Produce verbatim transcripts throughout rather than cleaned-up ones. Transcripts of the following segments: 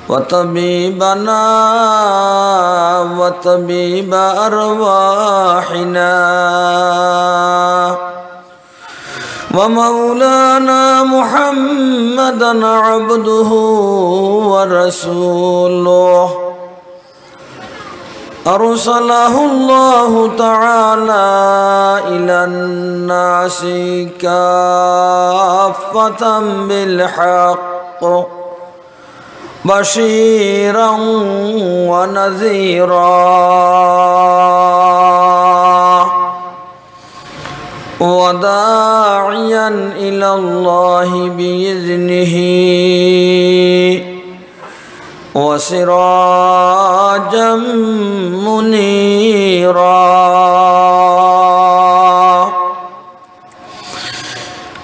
وطبيبنا وطبيب أرواحنا ومولانا محمدا عبده ورسوله، أرسله الله تعالى إلى الناس كافة بالحق بشيرا ونذيرا وداعيا إلى الله بإذنه وسراجا منيرا.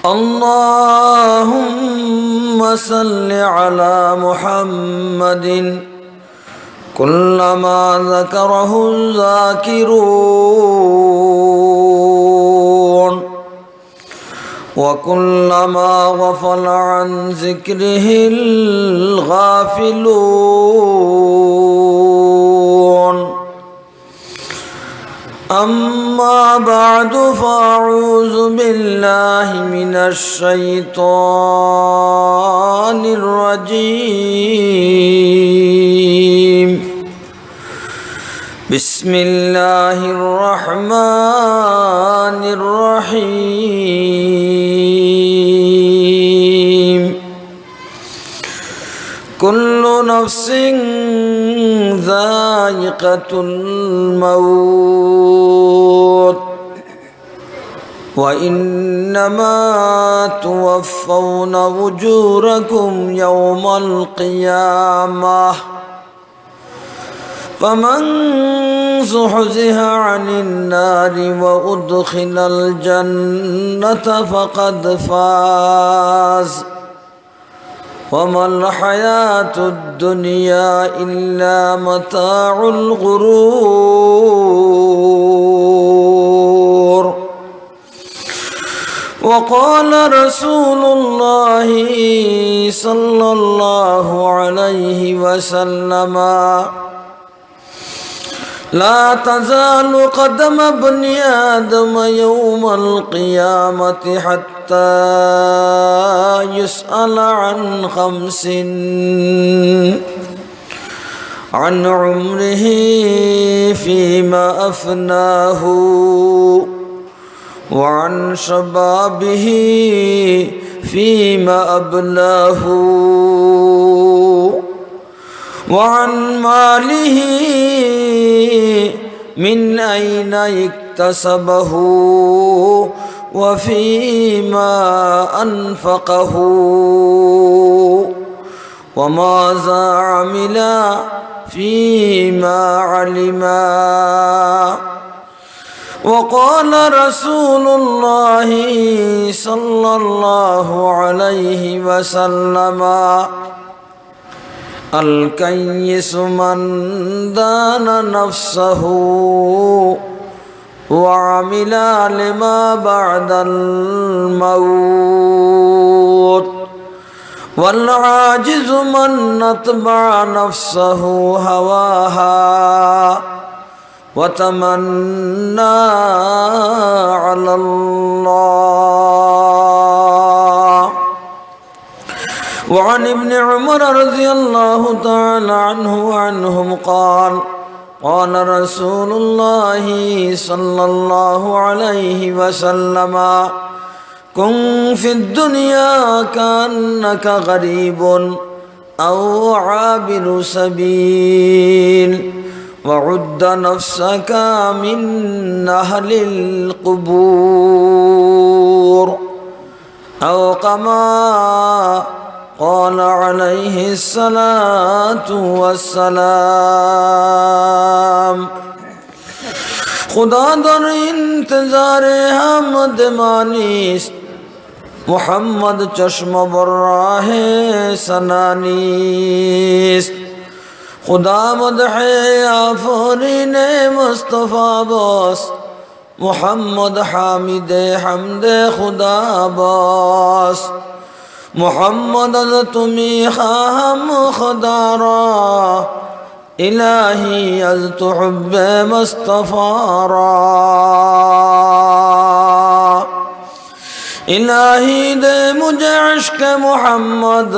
اللهم صل على محمد كلما ذكره الذاكرون وكلما غفل عن ذكره الغافلون. أما بعد، فأعوذ بالله من الشيطان الرجيم. بسم الله الرحمن الرحيم. كل نفس ذائقة الموت وإنما توفون أجوركم يوم القيامة، فمن زحزح عن النار وأدخل الجنة فقد فاز، وما الحياة الدنيا إلا متاع الغرور. وقال رسول الله صلى الله عليه وسلم: لا تزال قدم ابن آدم يوم القيامة حتى يسأل عن خمس: عن عمره فيما أفناه، وعن شبابه فيما أبلاه، وعن ماله من أين اكتسبه وفيما أنفقه وماذا عمل فيما علم. وقال رسول الله صلى الله عليه وسلم: الكيس من دان نفسه وعمل لما بعد الموت، والعاجز من أتبع نفسه هواها وتمنى على الله. وعن ابن عمر رضي الله تعالى عنه وعنهم قال: قال رسول الله صلى الله عليه وسلم: كن في الدنيا كأنك غريب أو عابر سبيل، وعد نفسك من أهل القبور. أو كما قال عليه الصلاة والسلام. خدا در انتظار حمد ما نیست، محمد چشم بر راه ثنا نیست. خدا مدح آفرین مصطفی باست، محمد حامد حمد خدا باست. محمد از تو می‌خواهم خدا را، الهی از تو حب مصطفی را. الهی دے مجھے عشق محمد،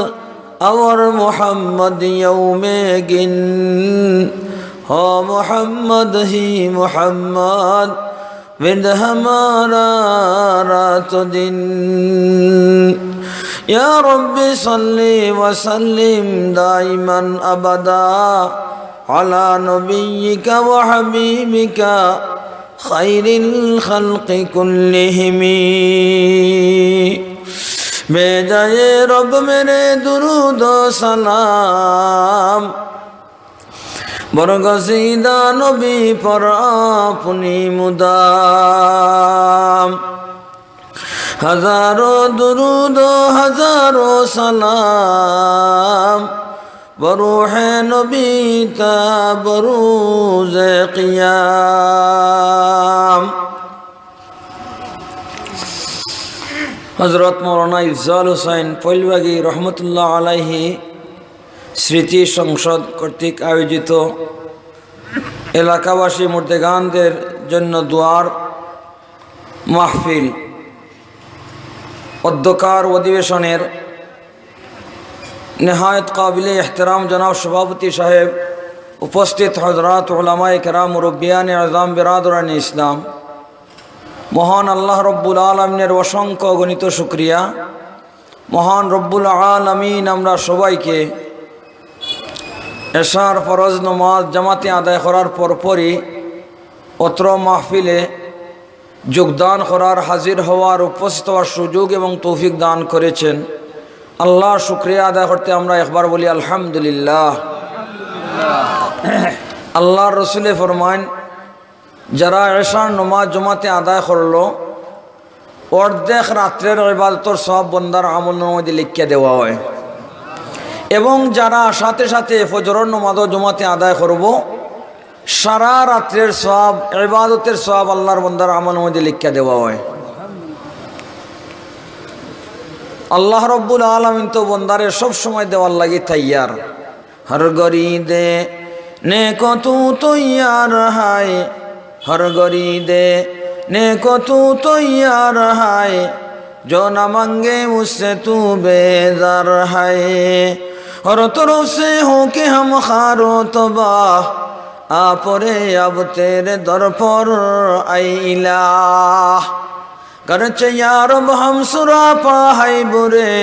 اور محمد یوم گن، ہو محمد ہی محمد، ورد ہمارا رات و دن. یا رب صل وسلم دائما ابدا على نبيك وحبيبك خير الخلق كلهم. بھیجا اے رب میرے درود و سلام، برگزیدہ نبی پر اپنی مدام. ہزاروں درود و ہزاروں سلام، بروح نبی تا بروز قیام. হযরত মাওলানা ইফজাল হোসেন পৈলবাগী রহমতুল্লাহ আলাইহি স্মৃতি সংসদ কর্তৃক আয়োজিত এলাকাবাসী মুর্দেগানদের জন্য দোয়ার মাহফিল অধ্যকার অধিবেশনের নেহায়েত কাবিলে ইহতেরাম জনাব সভাপতি সাহেব, উপস্থিত হযরত উলামায়ে কেরাম, মুরব্বিয়ানে আযম, বেরাদরানে ইসলাম, মহান আল্লাহ রব্বুল আলামিনের অসংখ্য অগণিত শুকরিয়া। মহান রব্বুল আলামিন আমরা সবাইকে এশার ফরজ নমাজ জামাতে আদায় করার পরপরই অত্র মাহফিলে যোগদান করার, হাজির হওয়ার, উপস্থিত হওয়ার সুযোগ এবং তৌফিক দান করেছেন। আল্লাহর শুকরিয়া আদায় করতে আমরা একবার বলি আলহামদুলিল্লাহ। আল্লাহর রসুলে ফরমাইন, যারা এশার নমাজ জমাতে আদায় করলো, অর্ধেক রাত্রের ইবাদতর সওয়াব বন্দার আমলনামার মধ্যে লেখিয়া দেওয়া হয়। এবং যারা সাথে সাথে ফজরর নমাজও জমাতে আদায় করবো, সারা রাত্রের সওয়াব, ইবাদতের সওয়াব আল্লাহর বন্দার আমলনামার মধ্যে লেখিয়া দেওয়া হয়। আল্লাহ রব্বুল আলামিন তো বন্দারে সব সময় দেওয়ার লাগি তৈয়ার। ہر گھڑی دینے کو تو تیار ہے، ہر گھڑی دینے کو تو تیار ہے، جو نہ مانگے اس سے تو بیزار ہے۔ ہر طرف سے ہو کے ہم خوار و تباہ، آ پڑے اب تیرے در پر اے الہ۔ گرچہ یا رب ہم سراپا ہے برے،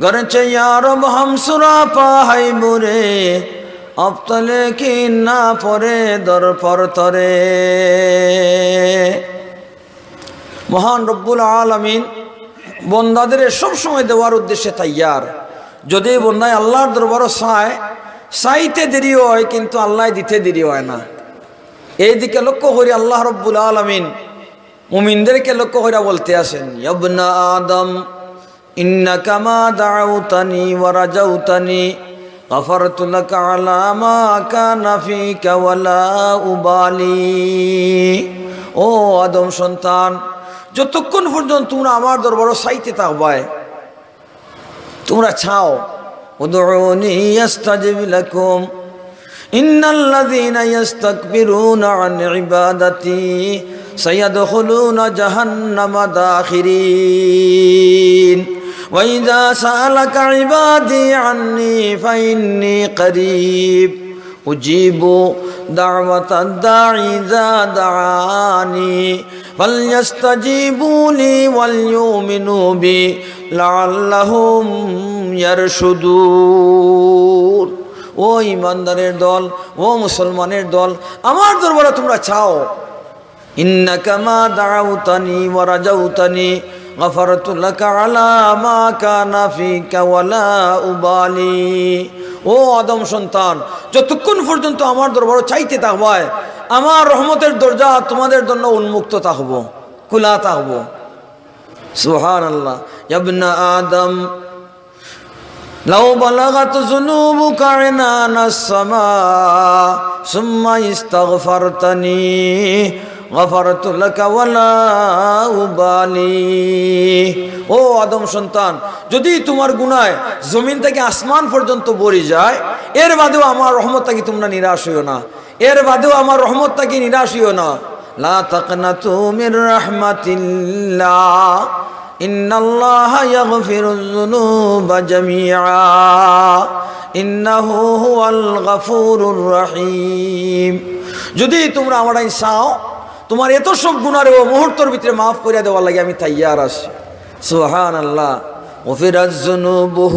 گرچہ یا رب ہم سراپا ہے برے، اب تو لیکن نہ پڑے در پر ترے۔ মহান রব্বুল আলামিন বন্দাদের সব সময় দেওয়ার উদ্দেশ্যে তৈয়ার। যদি বন্দায় আল্লাহর দরবারও চায়, চাইতে দেরি হয়, কিন্তু আল্লাহ দিতে দেরি হয় না। এই দিকে লক্ষ্য করি আল্লাহ রব্বুল আলামিন মুমিনদেরকে লক্ষ্য করে বলতে আছেন, يا ابن آدم إنك ما دعوتني ورجوتني غفرت لك على ما كان فيك ولا أبالي। ও আদম সন্তান, যতক্ষণ পর্যন্ত তোমরা আমার দরবারও চাইতে থাকবায়, তোমরা চাও, ادعوني أستجب لكم إن الذين يستكبرون عن عبادتي سيدخلون جهنم داخرين وإذا سألك عبادي عني فإني قريب أجيب دعوة الداع إذا دعاني فليستجيبوا لي وليؤمنوا بي لعلهم يرشدون। ও ইমানদারের দল, ও মুসলমানের দল, আমার দরবারে তোমরা চাও। إنك ما دعوتني ورجوتني غفرت لك على ما كان فيك ولا أبالي। ও আদম সন্তান, যতক্ষণ পর্যন্ত আমার দরবারও চাইতে থাকবায়, আমার রহমতের দরজা তোমাদের জন্য উন্মুক্ত থাকবো, খোলা থাকবো। সুবহানাল্লাহ। يا ابن آدم لو بلغت ذنوبك عنان السماء ثم استغفرتني غفرت لك ولا أبالي। ও আদম সন্তান, যদি তুমার গুনায় জমিন থাকি আসমান পর্যন্ত ভরি যায়, এর বাদেও আমার রহমত থাকি তুমরা নিরাশ অইও না, এর বাদেও আমার রহমত থাকি নিরাশ অইও না। لا تقنطوا من رحمة الله إن الله يغفر الذنوب جميعا إنه هو الغفور الرحيم। যদি তুমরা আমারে চাও, তুমার এত সব গুনারে অউ মুহূর্তর ভিতরে মাফ করিয়া দেওয়ার লাগি আমি তৈয়ার আছি। সুবহানাল্লাহ। غفرت ذنوبه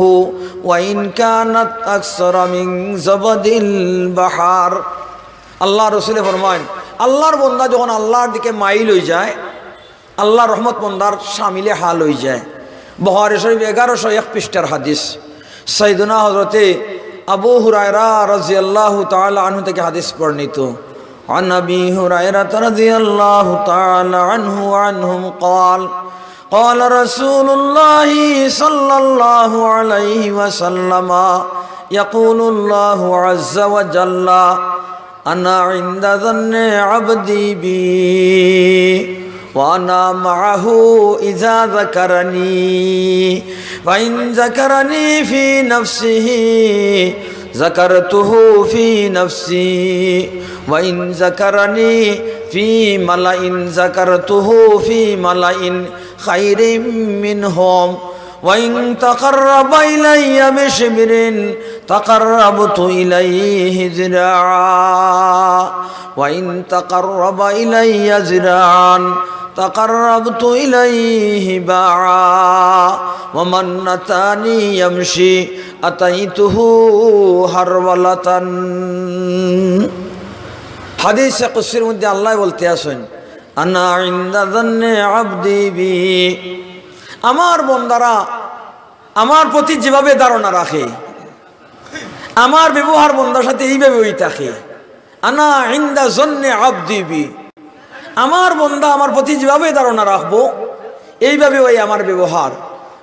وإن كانت أكثر من زبد البحر। আল্লার রসুলে ফরমাইন, আল্লার বন্দা যখন আল্লার দিকে মাইল অইযায়, আল্লার রহমত বন্দার শামিলে হাল অইযায়। বুখারী শরীফ এগারোশো এক পৃষ্ঠার হাদিস। সাইয়েদুনা হযরতে আবু হুরায়রা রাদিয়াল্লাহু তাআলা আনহু থাকি হাদিস বর্ণিত। عن أبي هريرة رضي الله تعالى عنه وعنهم قال: قال رسول الله صلى الله عليه وسلم: يقول الله عز وجل: أنا عند ظن عبدي بي، وأنا معه إذا ذكرني، فإن ذكرني في نفسه ذكرته في نفسي، وإن ذكرني في ملأ ذكرته في ملأ خير منهم، وإن تقرب إلي بشبر تقربت إليه ذراعا، وإن تقرب إلي ذراعا تقربت إليه باعا، ومن أتاني يمشي أتيته هرولة। হাদিসে কুদসির মধ্যে আল্লায় বলতে আছইন, أنا عند ظن عبدي بي। আমার বন্দারা আমার প্রতি যেভাবে ধারণা রাখে, আমার ব্যবহার বন্দার সাথে এইভাবে অই থাকে। أنا عند ظن عبدي بي। আমার বন্দা আমার প্রতি যেভাবে ধারণা রাখবো, এইভাবে অই আমার ব্যবহার।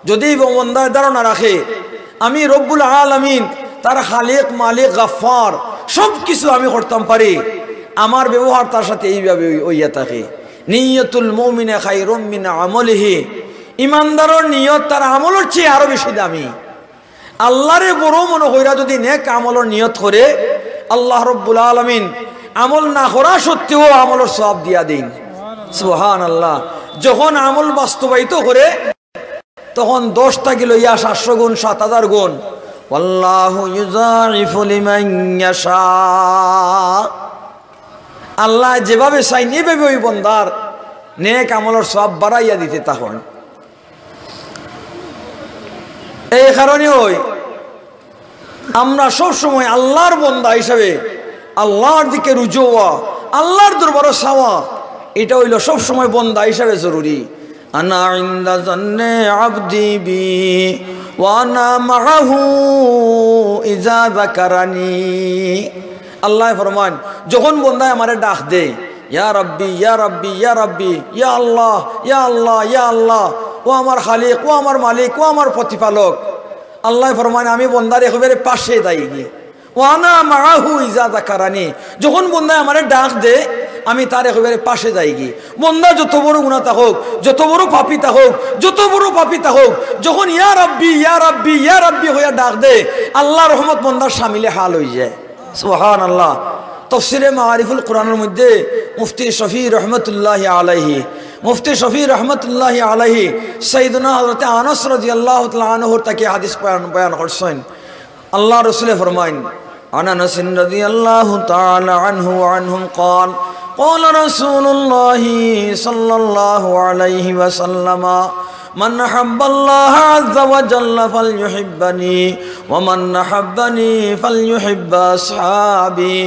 যদি বন্দায় ধারণা রাখে আমি রব্বুল আলামিন, তার খালিক, মালিক, গাফফার, সব কিছু আমি করতাম পারি, আমার ব্যবহার তার সাথে এইভাবে অই-, অইয়া থাকে। نية المؤمن خير من عمله। ইমানদারর নিয়ত তার আমলর চেয়ে আরো বেশি দামি। আল্লারে বড় মনো কইরা যদি নেক আমলর নিয়ত করে, আল্লাহ রব্বুল আলামিন আমল না করা সত্ত্বেও আমলর সওয়াব দিয়া দেইন। সুবহানাল্লাহ। যখন আমল বাস্তবায়িত করে, তখন দশ থাকি লইয়া সাতশো গুণ, সাত হাজার গুণ। والله يضاعف لمن يشاء। আল্লায় যেভাবে চাইন, এইভাবে অউ বন্দার নেক আমলর সওয়াব বাড়াইয়া দিতে থাকইন। এই কারণে অই আমরা সব সময় আল্লার বন্দা হিসাবে আল্লার দিকে রুজু অওয়া, আল্লার দরবারো চাওয়া, ইটা অইলো সব সময় বন্দা হিসাবে জরুরি। أنا عند ظن عبدي بي وأنا معه إذا ذكرني। আল্লায় ফরমাইন, যখন বন্দায় আমারে ডাক দে, ইয়া রাব্বি, ইয়া রাব্বি, ইয়া রাব্বি, ইয়া আল্লাহ, ইয়া আল্লাহ, ইয়া আল্লাহ, ও আমার খালিক, ও আমার মালিক, ও আমার প্রতিপালক, আল্লায় ফরমাইন, আমি বন্দার একেবারে পাশে যাইগি। وأنا معه إذا ذكرني। যখন বন্দায় আমারে ডাক দে, আমি তার একেবারে পাশে যাইগি। বন্দা যত বড় গুনা থাকউক, যত বড় পাপী থাকউক, যত বড় পাপী থাকউক, যখন ইয়া রাব্বি, ইয়া রাব্বি, ইয়া রাব্বি কইয়া ডাক দে, আল্লার রহমত বন্দার শামিলে হাল অইযায়। সুবহানাল্লাহ। তফসিরে মাআরিফুল কুরআনর মধ্যে মুফতি শফি রহমতুল্লাহি আলাইহি, মুফতি শফি রহমতুল্লাহি আলাইহি সাইয়েদুনা হযরতে আনাস রাদিয়াল্লাহু তাআলা আনহুর থাকি হাদিস বয়ান, বয়ান করছইন। আল্লার রসুলে ফরমাইন, عن أنس رضي الله تعالى عنه وعنهم قال: قال رسول الله صلى الله عليه وسلم: من أحب الله عز وجل فليحبني، ومن أحبني فليحب أصحابي،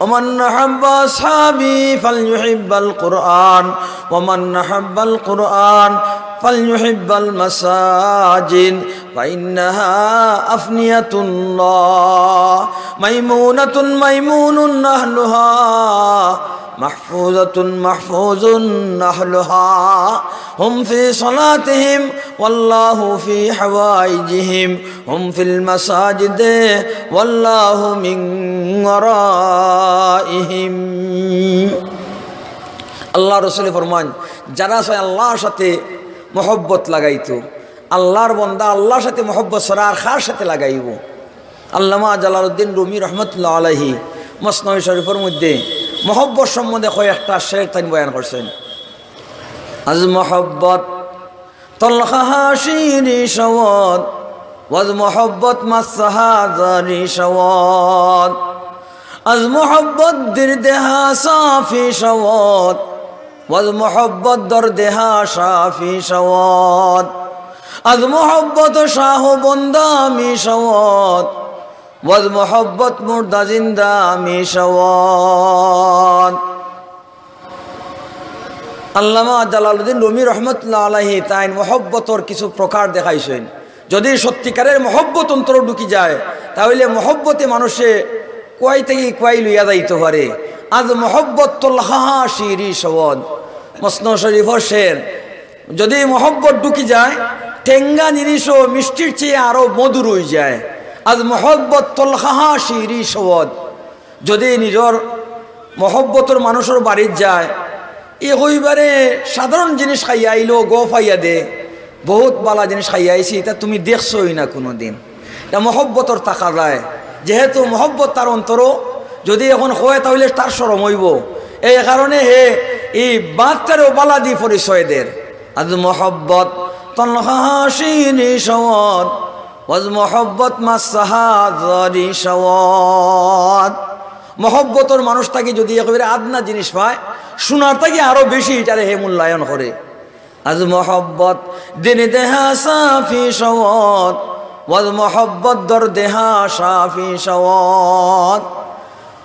ومن أحب أصحابي فليحب القرآن، ومن أحب القرآن فليحب المساجد، فإنها أفنية الله، ميمونة ميمون أهلها، محفوظة محفوظ أهلها، هم في صلاتهم والله في حوائجهم، هم في المساجد والله من ورائهم. আল্লার রসুলে ফরমাইন, যারা চায় আল্লার সাথে মহব্বত লাগাইতো, আল্লার বন্দা আল্লার সাথে মহব্বত ছাড়া আর কার সাথে লাগাইবো? আল্লামা জালালউদ্দিন রুমি রহমতুল্লাহ আলাইহি মসনবী শরীফর মধ্যে মহব্বত সম্বন্ধে কয়েকটা শের তাইন বয়ান করছেন। از محبت تلخ ها شیرین شود، وز محبت مست ها زاری شود. از محبت درد ها صافی شود، وز محبت درد ها شافی شود. از محبت شاه و بنده می شود، وز محبت مرده زنده می شود. আল্লামা জালালউদ্দিন রুমি রহমতুল্লাহ আলাইহি তাইন মহব্বতর কিছু প্রকার দেখাইছেন। যদি সত্যিকারের মহব্বত অন্তরো ঢুকি যায়, তাহলে মহব্বতে মানুষে কুয়াই থাকি কুয়াই লইয়া যাইতো পারে। از محبت تلخ ها شیرین شود। মসনবী শরীফর শের, যদি মহব্বত ঢুকি যায়, টেঙ্গা জিনিসও মিষ্টির চেয়ে আরো মধুর হয়ে যায়। از محبت تلخ ها شیرین شود। যদি নিজর মহব্বতর মানুষর বাড়িত যায়, একেবারে সাধারণ জিনিস খাইয়া আইলেও গফ আইয়া দে, বহুত বালা জিনিস খাইয়া আইছি, ইতা তুমি দেখছোই না কুনুদিন। ইতা মহব্বতর তাকাজায়। যেহেতু মহব্বত তার অন্তরো, যদি এখন কয় তাইলে তার শরম অইবো। এই কারণে হে এই বাতটারেও বালা দি পরিচয় দের। از محبت تلخ ها شیرین شود، وز محبت مست ها زاری شود. মহব্বতর মানুষ থাকি যদি একেবারে আদনা জিনিস পায়, সোনার থাকি আরো বেশি ইটারে হে মূল্যায়ন করে। از محبت درد ها صافی شود، وز محبت درد ها شافی شود.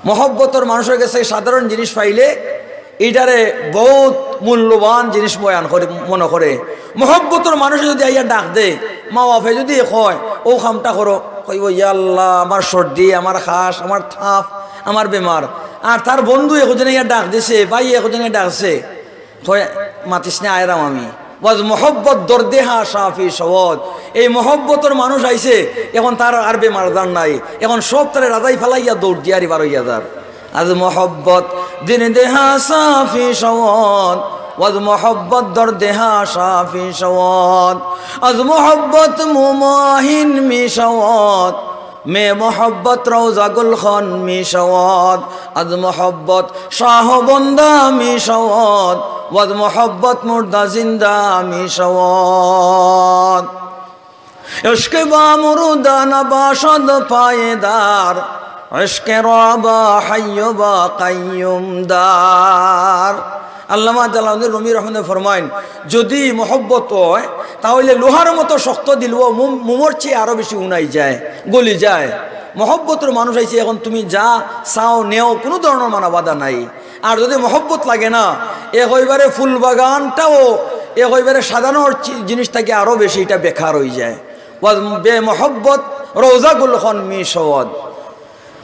মহব্বতর মানুষর গেছে সাধারণ জিনিস পাইলে ইটারে বহুত মূল্যবান জিনিস বয়ান করে, মনে করে। মহব্বতর মানুষে যদি আইয়া ডাক দে, মা বাপে যদি কয়, "ও কামটা করো", কইবো, "ইয়া আল্লাহ, আমার সর্দি, আমার খাস, আমার থাপ, আমার বেমার।" আর তার বন্ধু একজনে ইয়া ডাক দিছে, ভাই একজনে ডাকছে, কয়, "মাতিস না, আয়রাম আমি।" ওয়াজ মহব্বত দর্দে হা শাফি সওয়াদ। এই মহব্বতর মানুষ আইছে, এখন তার আর বেমার আজার নাই, এখন সব তারে রাজাই ফালাইয়া দৌড় দিয়া আর বার হইয়া যার। از محبت درد ها صافی شود، وز محبت درد ها شافی شود. از محبت موم آهن می شود، می محبت روضه گلخوان می شود. از محبت شاه و بنده می شود، وز محبت مرده زنده می شود. عشق با مرده نباشد پایدار، عشق را با حی و با قیوم دار. আল্লামা জালালউদ্দিন রুমি রহমতুল্লাহ ফরমাইন, যদি মহব্বত হয়, তাহলে লোহার মতো শক্ত দিলও মোম-, মোমর চেয়ে আরো বেশি উনাই যায়, গলি যায়। মহব্বতর মানুষ আইছে, এখন তুমি যা চাও নেও, কোনো ধরনের মানা বাধা নাই। আর যদি মহব্বত লাগে না, একেবারে ফুল বাগানটাও একেবারে সাজানোর চি-, জিনিস থাকি আরো বেশি ইটা বেকার হয়ে যায়। ওয়াজ বে মহব্বত রওজা গুলখন মি সওয়াদ।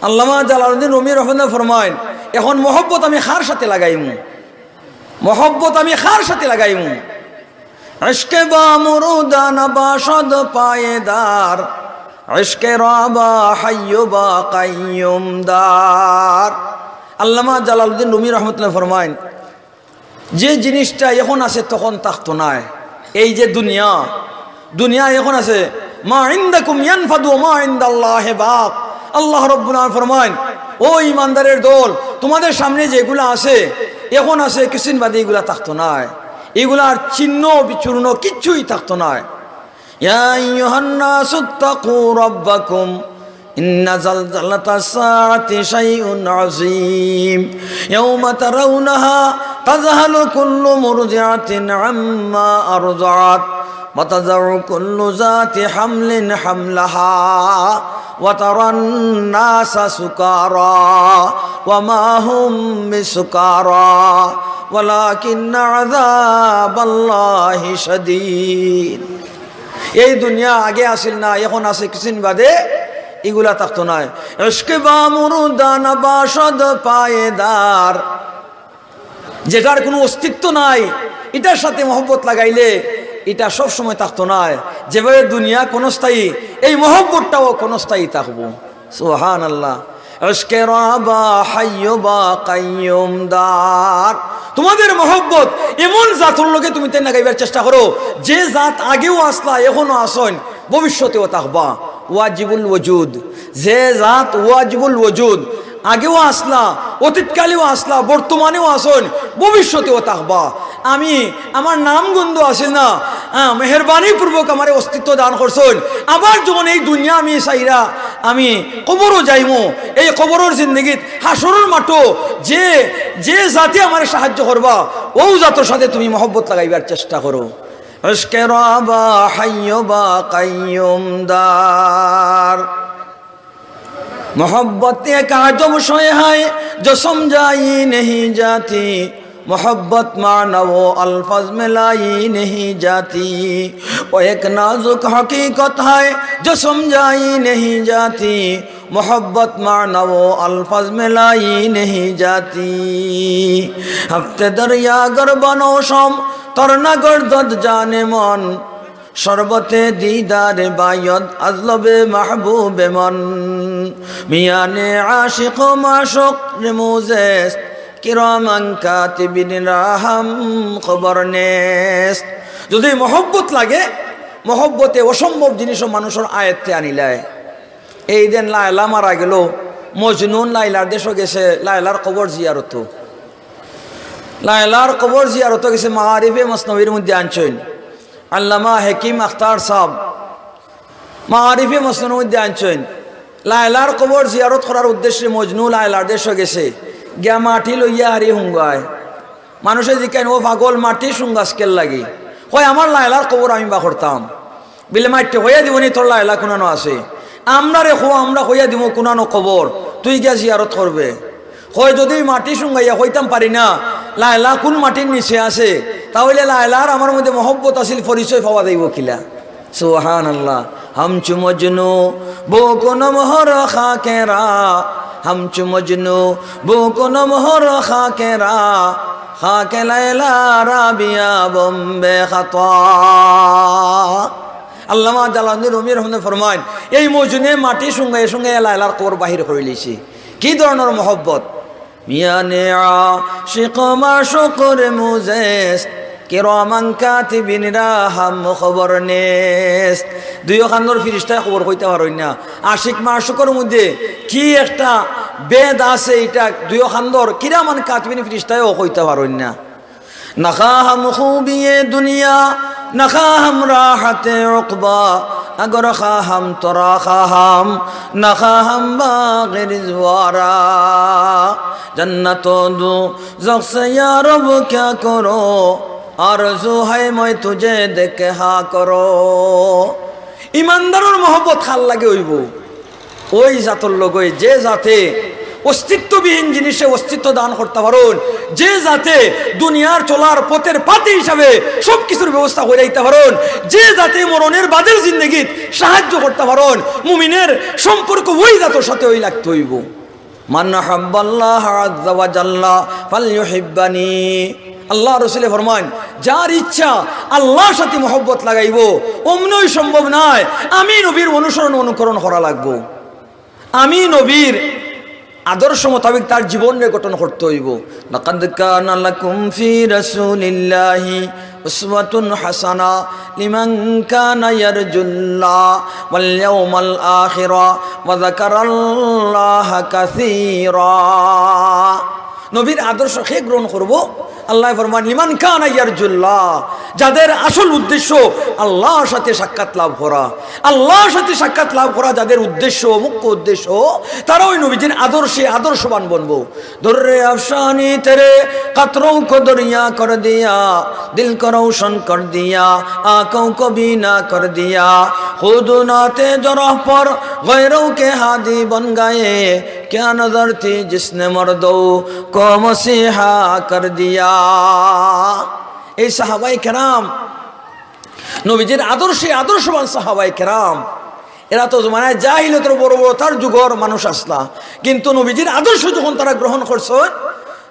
আল্লামা জালালউদ্দিন রুমি রহমতুল্লাহ ফরমাইন, এখন মহব্বত আমি কার সাথে লাগাইমু? মহব্বত আমি কার সাথে লাগাইমু? عشق با مرده نباشد پایدار، عشق را با حی و با قیوم دار. আল্লামা জালালউদ্দিন রুমি রহমতুল্লাহ ফরমাইন, যে জিনিসটা এখন আছে তখন থাকতো নায়। এই যে দুনিয়া, দুনিয়া এখন আছে, মা ইনদাকুম ইয়ানফাদু ওয়া মা ইনদাল্লাহি বাক। আল্লাহ রাব্বুল আলামিন ফরমাইন, "ও ইমানদারের দল, তোমাদের সামনে যেগুলা আছে, এখন আছে, কিছুদিন বাদে এগুলা থাকতো নায়, এগুলার চিহ্ন বিচূর্ণ কিচ্ছুই থাকতো নায়।" يا أيها الناس اتقوا ربكم إن زلزلة الساعة شيء عظيم يوم ترونها تذهل كل مرضعة عما أرضعت وتضع كل ذات حمل حملها وترى الناس سكارى وما هم بسكارى ولكن عذاب الله شديد. এই দুনিয়া আগে আছিল না, এখন আছে, কিছুদিন বাদে ইগুলা থাকতো নায়। عشق با مرده نباشد پایدار, যেটার কোনো অস্তিত্ব নাই, এটার সাথে মহব্বত লাগাইলে এটা সব সময় থাকতো নায়। যেভাবে দুনিয়া ক্ষণস্থায়ী, এই মহব্বতটাও ক্ষণস্থায়ী থাকবো। সুবহানাল্লাহ। عشق را با حی و با قیوم دار. তোমাদের মহব্বত এমন জাতর লগে তুমি তাই লাগাইবার চেষ্টা করো, যে জাত আগেও আসলা, এখনো আসইন, ভবিষ্যতেও থাকবা। ওয়াজিবুল ওজুদ, যে জাত ওয়াজিবুল ওজুদ, আগেও আসলা, অতীতকালেও আসলা, বর্তমানেও আসইন, ভবিষ্যতেও থাকবা। আমি, আমার নাম গন্ধ আছিল না, হ্যাঁ, মেহেরবানি পূর্বক আমারে অস্তিত্ব দান করছইন। আবার যখন এই দুনিয়া আমি সাইরা, আমি কবরও যাইমু, এই কবরর জিন্দেগিত, হাশরর মাঠো যে, যে জাতে আমারে সাহায্য করবা, ও জাতর সাথে তুমি মহব্বত লাগাইবার চেষ্টা করো। ইশকে রব হাইয়্য বা কাইয়ুম দার। محبت ایک عجب شے ہے جو سمجھائی نہیں جاتی، محبت معنی و الفاظ میں لائی نہیں جاتی، وہ ایک نازک حقیقت ہے جو سمجھائی نہیں جاتی، محبت معنی و الفاظ میں لائی نہیں جاتی۔ ہفتے دریا گر بنوشم تر نگردد جان من، شربت دیدار باید از لب محبوب من۔ میان عاشق و معشوق رموز است، کراما کاتبین را هم خبر نیست۔ যদি মহব্বত লাগে, মহব্বতে অসম্ভব জিনিসও মানুষর আয়ত্তে আনিলায়। এই দিন লায়লা মারা গেল, মজনুন লায়লার দেশো গেছে, লায়লার কবর জিয়ারত। লায়লার কবর জিয়ারত গেছে, মাআরিফে মসনবীর মধ্যে আনছইন আল্লামা হাকিম আখতার সাহেব, মাআরিফে মসনবীর মধ্যে আনছইন। লায়লার কবর জিয়ারত করার উদ্দেশ্যে মজনু লায়লার দেশো গেছে, গিয়া মাটি লইয়া হারি হুঙ্গায়। মানুষে জিকাইন, "ও পাগল, মাটি শুঙ্গাস কের লাগি?" কয়, "আমার লায়লার কবর আমি বা করতাম।" বিলে মাইটে কইয়া দিবনি, "তোর লায়লা কুনানো আছে?" "আমরারে কো, আমরা কইয়া দিমু কুনানো কবর, তুই গিয়া জিয়ারত করবে।" কয়, "যদি মাটি শুঙ্গাইয়া কইতাম পারি না লায়লা কুন মাটির নিচে আছে, তাহলে লায়লার আমার মধ্যে মহব্বত আছিল, পরিচয় পাওয়া যাইব কিলা?" সুবহানাল্লাহ। ہم چو مجنو بو کنم ہر خاک را، ہم چو مجنو بو کنم ہر خاک را، خاک لیلا را بیابم بے خطا۔ আল্লামা জালালউদ্দিন রুমি রহমতুল্লাহ ফরমাইন, এই মজনুয়ে মাটি শুঙ্গাইয়া শুঙ্গাইয়া লায়লার কবর বাহির করিলিছে। কি ধরনের মহব্বত! میان عاشق و معشوق رموز است، کراما کاتبین را هم خبر نیست۔ দুইও খান্দর ফিরিস্তায় খবর কইতা পারইন না। আশিক মাশুকর মধ্যে কি একটা ভেদ আছে, ইটা দুইও খান্দর কিরামান কাতিবিন ফিরিস্তায়ও কইতা পারইন না। نخواهم خوبی دنیا، نخواهم راحت عقبی، اگر خواهم تو را خواهم، نخواهم باغ رضوی را۔ جنت و دوزخ سے یا رب کیا کرو، آرزو ہے میں تجھے دیکھ کے ہاں کرو۔ ইমানদারর মহব্বত কার লাগি অইবো? ওই জাতর লগে, যে জাতে অস্তিত্ববিহীন জিনিসে অস্তিত্ব দান করতা পারইন, যে জাতে দুনিয়ার চলার পথের পাতি হিসাবে সব কিছুর ব্যবস্থা করিয়া দিতা পারইন, যে জাতে মরণের বাদের জিন্দেগিত সাহায্য করতা পারইন, মুমিনের সম্পর্ক ওই জাতর সাথে ওই লাগতে অইবো। من أحب الله عز وجل فليحبني। আল্লার রসুলে ফরমাইন, যার ইচ্ছা আল্লার সাথে মহব্বত লাগাইবো, অমনেউ সম্ভব নায়, আমি নবীর অনুসরণ অনুকরণ করা লাগবো। আমি নবীর আদর্শ মোতাবেক তার জীবনরে গঠন করতে অইবো। لقد كان لكم في رسول الله أسوة حسنة لمن كان يرجو الله واليوم الآخر وذكر الله كثيرا। নবীর আদর্শ কে গ্রহণ করবো? আল্লায় ফরমান, لمن كان يرجو الله, যাদের আসল উদ্দেশ্য আল্লার সাথে সাক্ষাৎ লাভ করা, আল্লার সাথে সাক্ষাৎ লাভ করা যাদের উদ্দেশ্য, মুখ্য উদ্দেশ্য, তারা ওই নবীজির আদর্শে আদর্শবান বনবো। در افشانی تیرے قطروں کو دریا کر دیا، دل کو روشن کر دیا، آنکھوں کو بینا کر دیا۔ خود نہ تھے جو راہ پر غیروں کے ہادی بن گئے، کیا نظر تھی جس نے مردوں کو مسیحا کر دیا۔ এই সাহাবায়ে কেরাম, নবীজির আদর্শে আদর্শবান সাহাবায়ে কেরাম, এরা তো জমানায় জাহিলিয়তর বর্বরতার যুগর মানুষ আছলা, কিন্তু নবীজির আদর্শ যখন তারা গ্রহণ করছইন,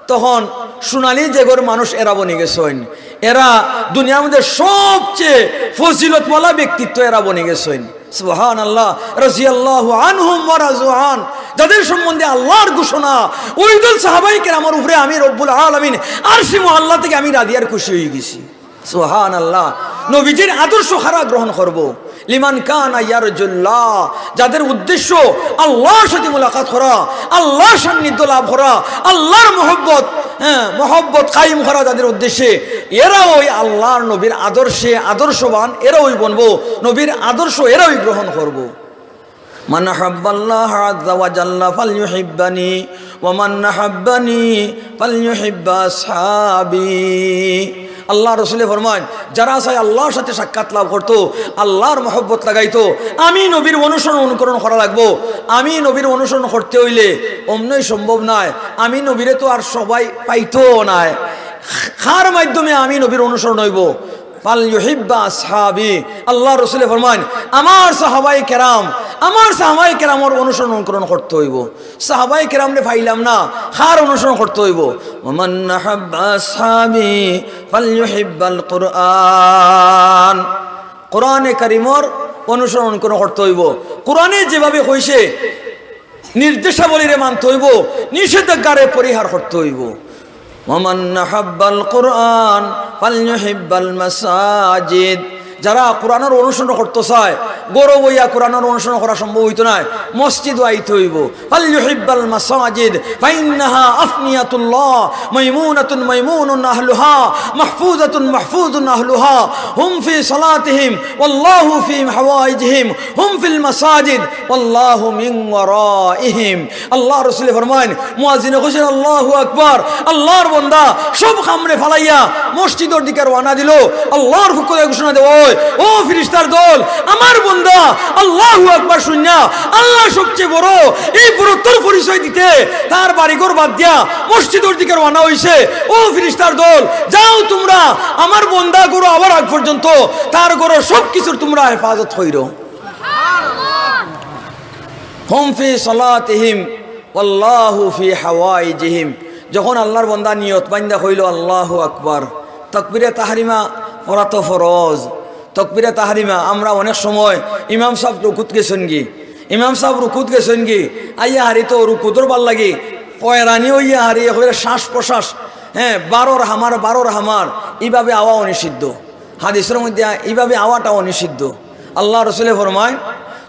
তখন সোনালী যুগর মানুষ এরা বনি গেছইন। এরা দুনিয়ার মধ্যে সবচেয়ে ফজিলতওয়ালা ব্যক্তিত্ব এরা বনি গেছইন। সুবহানাল্লাহ, রাদিয়াল্লাহু আনহুম ওয়া রাদু আন। যাদের সম্বন্ধে আল্লাহর ঘোষণা, ওই দল সাহাবায়ে কেরামর উপরে আমি রব্বুল আলামিন আরশে মুআল্লা থাকি আমি রাজি আর খুশি অইগেছি। সুবহানাল্লাহ। নবীজির আদর্শ কারা গ্রহণ করবো? লিমান কানা ইয়ারজুল্লাহ, যাদের উদ্দেশ্য আল্লাহর সাথে মুলাকাত করা, আল্লাহর সান্নিধ্য লাভ করা, আল্লাহর মহব্বত, হ্যাঁ, মহব্বত কায়েম করা যাদের উদ্দেশ্যে, এরা ওই আল্লাহর নবীর আদর্শে আদর্শবান, এরা ওই বনবো, নবীর আদর্শ এরা ওই গ্রহণ করবো। মান আহাব্বাল্লাহ আযজা ওয়া জাল্লা ফালইউহিব্বানি, ওয়া মান আহাব্বানি ফালইউহিব্বা আসহাবি। আল্লাহর রসুলে ফরমাইন, যারা চায় আল্লাহর সাথে সাক্ষাৎ লাভ করতো, আল্লাহর মহব্বত লাগাইতো, আমি নবীর অনুসরণ অনুকরণ করা লাগবো। আমি নবীর অনুসরণ করতে অইলে অমনেই সম্ভব নায়, আমি নবীরে তো আর সবাই পাইতো নায়। কার মাধ্যমে আমি নবীর অনুসরণ অইবো? ফালইউহিব্বা আসহাবি। আল্লাহর রসুলে ফরমাইন, আমার সাহাবায়ে কেরাম, আমার সাহাবায়ে কেরামর অনুসরণ অনুকরণ করতে অইবো। সাহাবায়ে কেরামরে পাইলাম না, কার অনুসরণ করতে অইবো? ওয়া মান আহাব্বা আসহাবি ফালইউহিব্বাল কুরআন। কোরআনে কারিমর অনুসরণ অনুকরণ করতে অইবো। কোরআনে যেভাবে কইছে, নির্দেশাবলীরে মানতে অইবো, নিষেধাজ্ঞারে পরিহার করতে অইবো। ওয়া মান আহাব্বাল কুরআন ফালইউহিব্বাল মাসাজিদ। যারা কোরআনর অনুসরণ করতে চায়, ঘরো বইয়া কোরআনর অনুসরণ করা সম্ভব অইতো নায়, মসজিদো আইতে অইবো। ফালইউহিব্বাল মাসাজিদ ফাইন্নাহা আফনিয়াতুল্লাহ মাইমুনাতুন মাইমুনুন আহলুহা মাহফুজাতুন মাহফুজুন আহলুহা হুম ফি সালাতিহিম ওয়াল্লাহু ফি হাওয়াইজিহিম হুম ফিল মাসাজিদ ওয়াল্লাহু মিন ওয়ারাইহিম। আল্লাহর রসুলে ফরমাইন, মুয়াজ্জিনে কইছইন, "আল্লাহু আকবার।" আল্লাহর বন্দা সব কামরে ফালাইয়া মসজিদর দিকে রওয়ানা দিলো। আল্লাহর পক্ষ থাকি ঘোষণা দেওয়া অয়, "ও ফিরিস্তার দল, আমার বন্দা আল্লাহু আকবার শুনিয়া আল্লাহ সবচেয়ে বড়, এই বড়ত্বর পরিচয় দিতে তার বাড়িঘর বাদ দিয়া মসজিদর দিকে রওয়ানা অইছে। ও ফিরিস্তার দল, যাও তুমরা, আমার বন্দা ঘরো আওয়ার আগ পর্যন্ত তার ঘরর সব কিছুর তুমরা হেফাজত কইরো।" হুম ফি সালাতিহিম ওয়াল্লাহু ফি হাওয়াইজিহিম। যখন আল্লাহর বন্দা নিয়ত বাইন্দা কইলো, "আল্লাহু আকবার", তাকবীরে তাহরিমা পড়া তো ফরজ। তাকবীরে তাহরিমা, আমরা অনেক সময় ইমাম সাব রুকুত গেছইনগি, ইমাম সাব রুকুত গেছইনগি, আইয়া হারি তো রুকুতর বার লাগি ফয়রানি অইয়া হারি, একেবারে শ্বাস প্রশ্বাস, হ্যাঁ, বারোর হামার, বারোর হামার, ইভাবে আওয়াও নিষিদ্ধ। হাদিসর মধ্যে ইভাবে আওয়াটাও নিষিদ্ধ। আল্লাহর রসুলে ফরমাইন,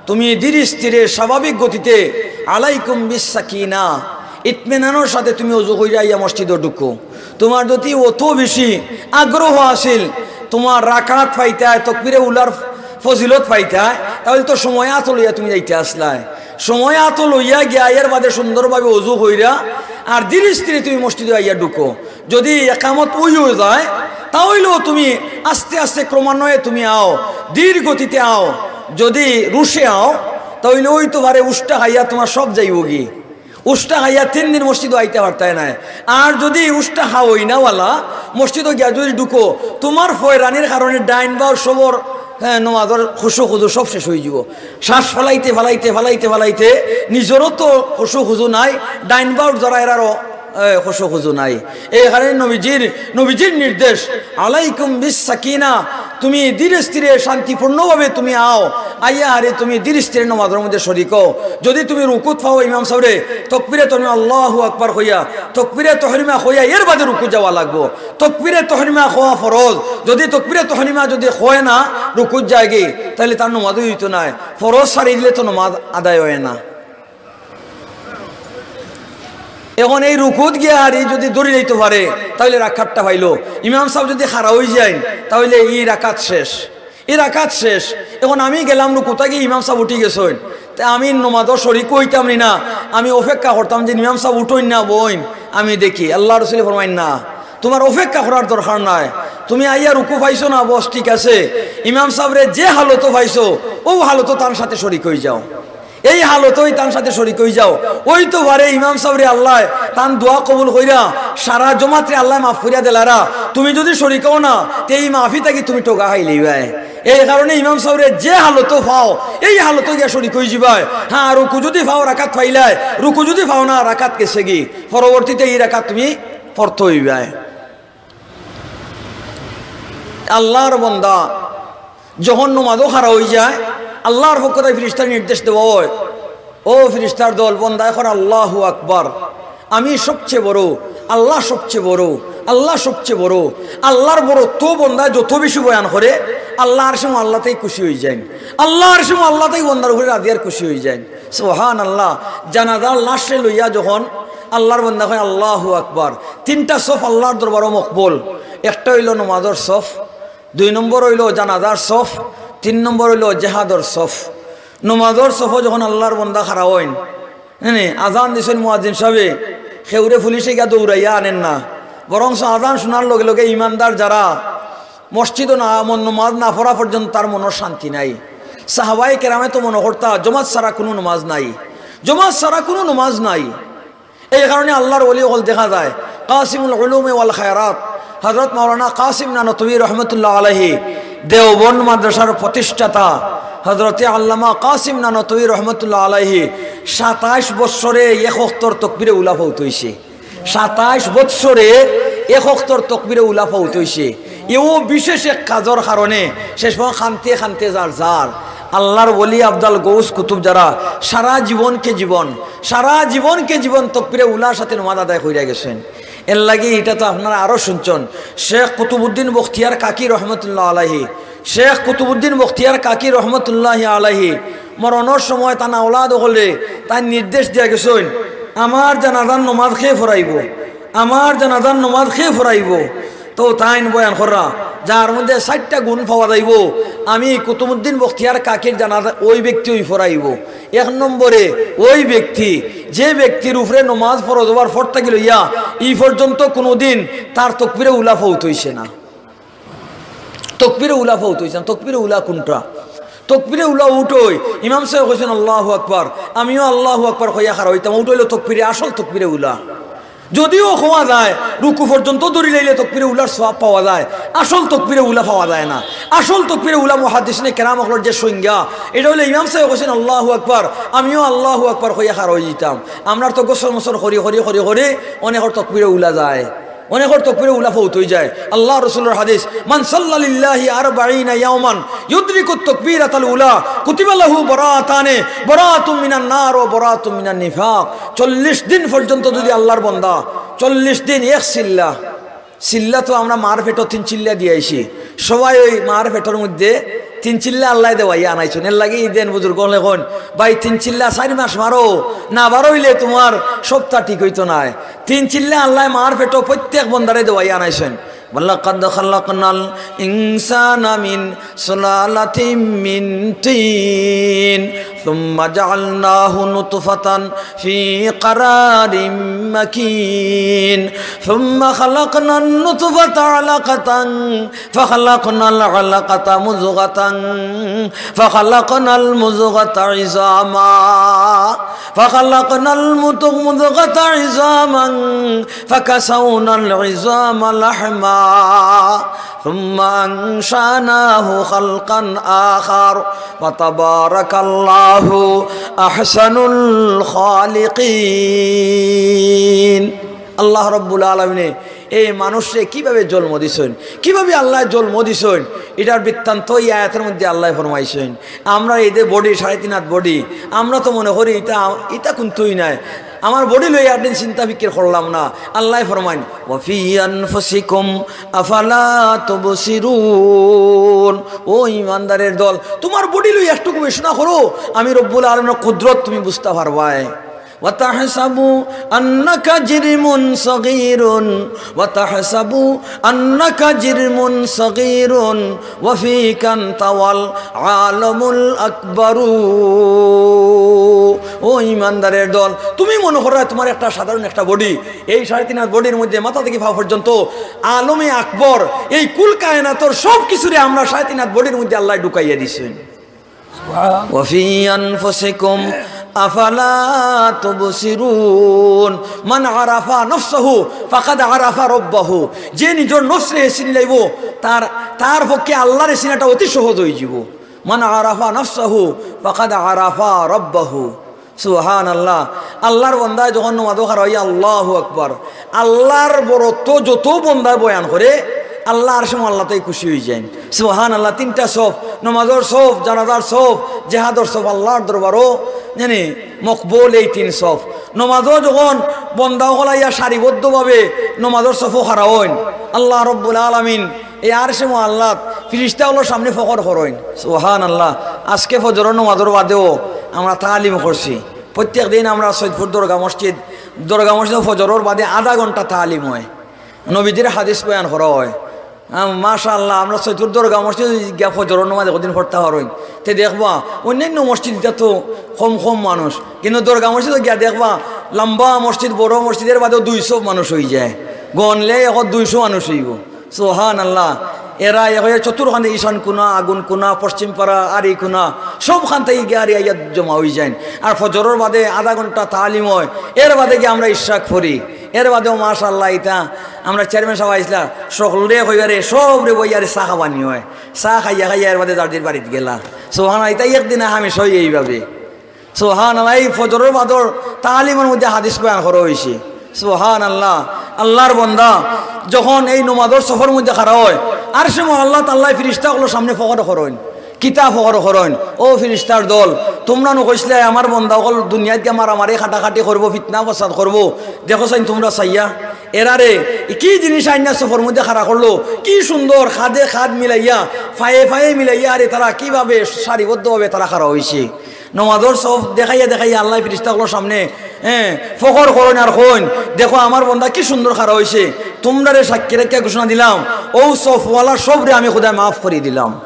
"তুমি ধীর স্থিরে স্বাভাবিক গতিতে, আলাইকুম বিস সাকিনা, ইতমিনানর সাথে তুমি অজু কইরা আইয়া মসজিদো ঢুকো। তুমার যদি অত বেশি আগ্রহ আছিল, তুমার রাকাত পাইতায়, তকবিরে উলার ফজিলত পাইতায়, তাইলে তো সময় আতো লইয়া তুমি যাইতা আছলায়। সময় আতো লইয়া গিয়া এর বাদে সুন্দরভাবে অজু কইরা আর ধীর স্থিরে তুমি মসজিদো আইয়া ঢুকো।" যদি একামত অইও যায়, তাইলেও তুমি আস্তে আস্তে ক্রমান্বয়ে তুমি আও, ধীর গতিতে আও। যদি রুশে আও, তাইলে অইতো পারে উষ্টা খাইয়া তুমার সব যাইবোগি। উষ্টা খাইয়া তিন দিন মসজিদো আইতা পারতায় নায়। আর যদি উষ্টা খাওয়াই না ওয়ালা মসজিদো গিয়া যদি ঢুকো, তুমার ফয়রানির কারণে ডাইন বাউর সবর, হ্যাঁ, নমাজর খুশু খুজু সব শেষ অইযিবো। শ্বাস ফালাইতে ফালাইতে ফালাইতে ফালাইতে নিজরও তো খুশু খুজু নাই, ডাইন বাউর যারা এরারও, এ, খুশু খুজু নাই। এই কারণে নবীজির, নবীজির নির্দেশ, "আলাইকুম বিস সাকিনা", তুমি ধীরে স্থিরে শান্তিপূর্ণভাবে তুমি আও, আইয়া হারে তুমি ধীরে স্থিরে নমাজর মধ্যে শরিক অও। যদি তুমি রুকুত পাও ইমাম সাবরে তকবিরে তহরিমা আল্লাহু আকবার কইয়া, তকবিরে তহরিমা কইয়া এর বাদে রুকুত যাওয়া লাগবো। তকবিরে তহরিমা কওয়া ফরজ। যদি তকবিরে তহরিমা যদি কয় না, রুকুত যায়গি, তাইলে তার নমাজও অইতো নায়। ফরজ ছাড়ি দিলে তো নমাজ আদায় অয় না। এখন এই রুকুত গিয়া হারি যদি ধরি যাইতো পারে, তাইলে রাকাতটা পাইলো। ইমাম সাব যদি খাড়া অইযাইন, তাইলে ই রাকাত শেষ। ই রাকাত শেষ। এখন আমি গেলাম রুকুত, আগে ইমাম সাব উঠি গেছইন, তে আমি নমাজো শরিক অইতাম নি না? আমি অপেক্ষা করতাম যে ইমাম সাব উঠইন না বইন, আমি দেখি। আল্লাহর রসুলে ফরমাইন, "না, তুমার অপেক্ষা করার দরকার নাই। তুমি আইয়া রুকু পাইছো না, বস, ঠিক আছে। ইমাম সাবরে যে হালতো পাইছো, অউ হালতো তান সাথে শরিক অইযাও। এই হালতোই তান সাথে শরিক অইযাও। অইতো পারে ইমাম সাবরে আল্লায় তান দোয়া কবুল কইরা সারা জমাতরে আল্লায় মাফ করিয়া দিলারা। তুমি যদি শরিক অও না, তে ই মাফি থাকি তুমি ঠগা খাইলাইবায়।" এই কারণে ইমাম সাবরে যে হালতো পাও, এই হালতো গিয়া শরিক অইযিবায়। হ্যাঁ, রুকু যদি পাও, রাকাত পাইলায়, রুকু যদি পাও না, রাকাত গেছেগি। পরবর্তীতে ই রাকাত তুমি পড়তে অইবায়। আল্লাহর বন্দা যখন নমাজো খাড়া অইযায়, আল্লাহর পক্ষ থাকি ফিরিস্তারে নির্দেশ দেওয়া অয়, ও ফিরিস্তার দল, বন্দায় কর আল্লাহু আকবার, আমি সবচেয়ে বড়, আল্লাহ সবচেয়ে বড়, আল্লাহ সবচেয়ে বড়। আল্লাহর বড়ত্ব বন্দায় যত বেশি বয়ান করে, আল্লাহ আরশে মুআল্লাতেই খুশি অইযাইন, আল্লাহ আরশে মুআল্লাতেই বন্দার উপরে রাজি আর খুশি অইযাইন। সুবহানাল্লাহ। জানাজার লাশরে লইয়া যখন আল্লাহর বন্দা কয় আল্লাহু আকবার, তিনটা সফ আল্লাহর দরবারো মকবুল। একটা অইলো নমাজর সফ, দুই নম্বর অইলো জানাজার সফ, তিন নম্বর অইলো জেহাদর সফ। নমাজর সফো যখন আল্লাহর বন্দা খাড়া অইন, হ্যাঁ, আজান দিছইন মুয়াজ্জিন সাবে, কেউরে পুলিশে গিয়া দৌড়াইয়া আনেন না, বরঞ্চ আজান শোনার লগে লগে ইমানদার যারা মসজিদো না, মন নমাজ না পড়া পর্যন্ত তার মনর শান্তি নাই। সাহাবায়ে কেরামে তো মনো করতা জমাত ছাড়া কুনু নমাজ নাই, জমাত ছাড়া কুনু নমাজ নাই। এই কারণে আল্লাহর ওলি অকল দেখা যায়। কাসিমুল উলুমে ওয়াল খায়রাত, হযরত মাওলানা কাসিম নানতবী রহমতুল্লাহ আলাইহি, দেওবন্দ মাদ্রাসার প্রতিষ্ঠাতা হযরতে আল্লামা কাসিম নানতবী রহমতুল্লাহ আলাইহি সাতাইশ বৎসরে এক অক্তর তকবিরে উলা ফৌত অইছে। সাতাইশ বৎসরে এক অক্তর তকবিরে উলা ফৌত অইছে। এও বিশেষ এক কাজর কারণে শেষ সময় কানতে কানতে যার যার আল্লাহর ওলি আবদাল গৌস কুতুব যারা সারা জীবনকে জীবন, সারা জীবনকে জীবন তকবিরে উলার সাথে নমাজ আদায় করিয়া গেছইন। এর লাগি ইটা তো আপনারা আরো শুনছইন, শেখ কুতুবুদ্দিন বখতিয়ার কাকি রহমতুল্লাহ আলাইহি, শেখ কুতুবুদ্দিন বখতিয়ার কাকি রহমতুল্লাহ আলাইহি মরণর সময় তান আওলাদ অকলরে তাইন নির্দেশ দিয়া গেছইন, "আমার জানাজার নমাজ কে পড়াইবো? আমার জানাজার নমাজ কে পড়াইবো?" তো তাইন বয়ান কররা, যার মধ্যে চাইরটা গুণ পাওয়া যাইবো। আমি কুতুবুদ্দিন বখতিয়ার কাকির জানাজা ওই ব্যক্তিউ পড়াইবো। এক নম্বরে ওই ব্যক্তি, যে ব্যক্তির উপরে নমাজ ফরজ হওয়ার পর থাকি লইয়া ই পর্যন্ত কুনুদিন তার তকবিরে উলা ফৌত অইছে না। তকবিরে উলা ফৌত অইছে না। তকবিরে উলা কুনটা? তকবিরে উলা উঠোই, ইমাম সাবে কইছইন আল্লাহু আকবার, আমিও আল্লাহু আকবার কইয়া খাড়া অইতাম, উঠোইলো তকবিরে, আসল তকবিরে উলা। যদিও কওয়া যায় রুকু পর্যন্ত ধরিলাইলে তকবিরে উলার সওয়াব পাওয়া যায়, আসল তকবিরে উলা পাওয়া যায় না। আসল তকবিরে উলা মুহাদ্দিসিনে কেরাম অকলর যে সংজ্ঞা, ইটা অইলো ইমাম সাবে কইছইন আল্লাহু আকবার, আমিও আল্লাহু আকবার কইয়া খাড়া অইযিতাম। আমরার তো গোসল মোসল করি করি করি করি অনেকর তকবিরে উলা যায়, অনেকর তকবিরে উলা ফৌত অইযায়। আল্লাহ রসুলর হাদিস, "মান সাল্লা লিল্লাহি আরবাইনা ইয়াওমান ইউদরিকুত তাকবীরাতাল উলা, কুতিবা লাহু বারাআতানে, বারাআতুম মিনান নার ওয়া বারাআতুম মিনান নিফাক।" চল্লিশ দিন পর্যন্ত যদি আল্লাহর বন্দা, চল্লিশ দিন এক চিল্লা, চিল্লা তো আমরা মার পেটো তিন চিল্লা দিয়া আইছি, সবাই ওই মার পেটোর মধ্যে তিন চিল্লা আল্লায় দেওয়াইয়া আনাইছইন। এর লাগি ইদিন বুজুর্গ অকলে কইন, "ভাই, তিন চিল্লা চাইর মাস মারো, না বারইলে তুমার সপ্তাহ ঠিক অইতো নায়।" তিন চিল্লা আল্লায় মার পেটো প্রত্যেক বন্দারে দেওয়াইয়া আনাইছইন। "ওয়ালাকাদ খালাকনাল ইনসানা মিন সুলালাতিম মিন তিন, সুম্মা জাআলনাহু নুতফাতান ফি ক্বারারিম মাকিন, সুম্মা খালাকনান নুতফাতা আলাকাতান, ফাখালাকনাল আলাকাতা মুযগাতান, ফাখালাকনাল মুযগাতা ইযামা, ফাখালাকনাল মুত-, মুযগাতা ইযামান, ফাকাসাওনাল ইযামা লাহমা, সুম্মা আনশানাহু খালকান আখার, ফাতাবারাকাল্লাহু আহসানুল খালিকিন।" আল্লাহ রাব্বুল আলামিনে এই মানুষরে কিভাবে জন্ম দিছইন, কিভাবে আল্লায় জন্ম দিছইন, ইটার বৃত্তান্ত ই আয়াতর মধ্যে আল্লায় ফরমাইছইন। আমরা এই যে body, সাড়ে তিন হাত body, আমরা তো মনে করি ইটা, ইটা কুন্তুই নায়, আমার body লইয়া একদিন চিন্তা ফিকির করলাম না। আল্লায় ফরমাইন, "ওয়া ফি আনফুসিকুম আফালা তুবসিরুন।" ও ইমানদারের দল, তুমার body লইয়া একটু গবেষণা করো, আমি রব্বুল আলামিনর কুদরত তুমি বুঝতা পারবায়। "ওয়া তাহসাবু আন্নাকা জিরমুন সগীরুন, ওয়া তাহসাবু আন্নাকা জিরমুন সগীরুন, ওয়া ফিকা আনতা ওয়াল আলামুল আকবারু।" ও ইমানদারের দল, তুমি মনে করো তুমার একটা সাধারণ একটা body, এই সাড়ে তিন হাত bodyর মধ্যে মাথা থাকি পাও পর্যন্ত আলমে আকবর, এই কুল কায়নাতর সব কিছুরে আমরা সাড়ে তিন হাত bodyর মধ্যে আল্লায় ঢুকাইয়া দিছইন। "ওয়া ফি আনফুসিকুম আফালা তুবসিরুন।" মান আরাফা নাফসাহু ফাকাদ আরাফা রাব্বাহু। যে নিজর নফসরে চিনিলাইবো, তার, তার পক্ষে আল্লাহরে চিনাটা অতি সহজ অইযিবো। "মান আরাফা নাফসাহু ফাকাদ আরাফা রাব্বাহু।" সুবহানাল্লাহ। আল্লাহর বন্দায় যখন নমাজো খাড়া অইয়া আল্লাহু আকবার, আল্লাহর বড়ত্ব যত বন্দায় বয়ান করে, আল্লাহ আরশে মুআল্লাতেই খুশি অইযাইন। সুবহানাল্লাহ। তিনটা সফ, নমাজর সফ, জানাজার সফ, জেহাদর সফ, আল্লাহর দরবারো, জানি, মকবুল এই তিন সফ। নমাজও যখন বন্দা অকল আইয়া সারিবদ্ধভাবে নমাজর সফো খাড়া অইন, আল্লাহ রব্বুল আলামিন এই আরশে মুআল্লাত ফিরিস্তা অকলর সামনে ফখর করইন। সুবহানাল্লাহ। আজকে ফজরর নমাজর বাদেও আমরা তালিম করছি। প্রত্যেক দিন আমরা সৈয়দপুর দরগা মসজিদ, দরগা মসজিদো ফজরর বাদে আধা ঘন্টা তালিম অয়, নবীজির হাদিস বয়ান করা অয়। আহ, মাশাআল্লাহ, আমরা সৈয়দপুর দরগা মসজিদো গিয়া ফজরর নমাজ একদিন পড়তা পারইন, তে দেখবা অইন্যান্য মসজিদ ইতা তো কম কম মানুষ, কিন্তু দরগা মসজিদো গিয়া দেখবা লম্বা মসজিদ, বড় মসজিদ, এর বাদেও দুইশো মানুষ অইযায়, গনলে এখন দুইশো মানুষ অইবো। সুবহানাল্লাহ। এরা এ হয়ে চতুর্খানে ঈশান কুনা, আগুন কুনা, পশ্চিম পাড়া, আরি কুনা, সবখান থাকি গিয়া আরি আইয়া জমা অইযাইন। আর ফজরর বাদে আধা ঘন্টা তালিম অয়, এর বাদে গিয়া আমরা ইশরাক পড়ি, এর বাদেও মাশাআল্লাহ ইতা আমরা চেয়ারম্যান সাব আইছলা, সকলরে কইবারে সবরে বইয়ারে চা খাওয়ানি অয়, চা খাইয়া খাইয়া এর বাদে যার যার বাড়িত গেলা। সুবহানাল্লাহ, ইতা একদিন হামেশাউ এইভাবে। সুবহানাল্লাহ, এই ফজরর বাদর তালিমর মধ্যে হাদিস বয়ান করা অইছে। সুবহানাল্লাহ, আল্লাহর বন্দা যখন এই নমাজর সফর মধ্যে খাড়া অয়, আরশে মুআল্লাত আল্লায় ফিরিস্তা অকলর সামনে ফখর করইন, কিতা ফখর করইন, "ও ফিরিস্তার দল, তুমরা নু কইছলায় আমার বন্দা অকল দুনিয়াত গিয়া মারামারি কাটাকাটি করবো, ফিতনা ফসাদ করবো, দেখো চাইন তুমরা চাইয়া এরারে কি জিনিস আইন্না সফর মধ্যে খাড়া করলো, কি সুন্দর কাঁধে কাঁধ মিলাইয়া, পায়ে পায়ে মিলাইয়া, আরে তারা কিভাবে সারিবদ্ধভাবে তারা খাড়া অইছে।" নমাজর সফ দেখাইয়া দেখাইয়া আল্লায় ফিরিস্তা অকলর সামনে, হ্যাঁ, ফখর করইন আর কইন, "দেখো আমার বন্দা কি সুন্দর খাড়া অইছে, তুমরারে সাক্ষী রাখিয়া ঘোষণা দিলাম, অউ সফওয়ালা সবরে আমি খুদায় মাফ করি দিলাম।"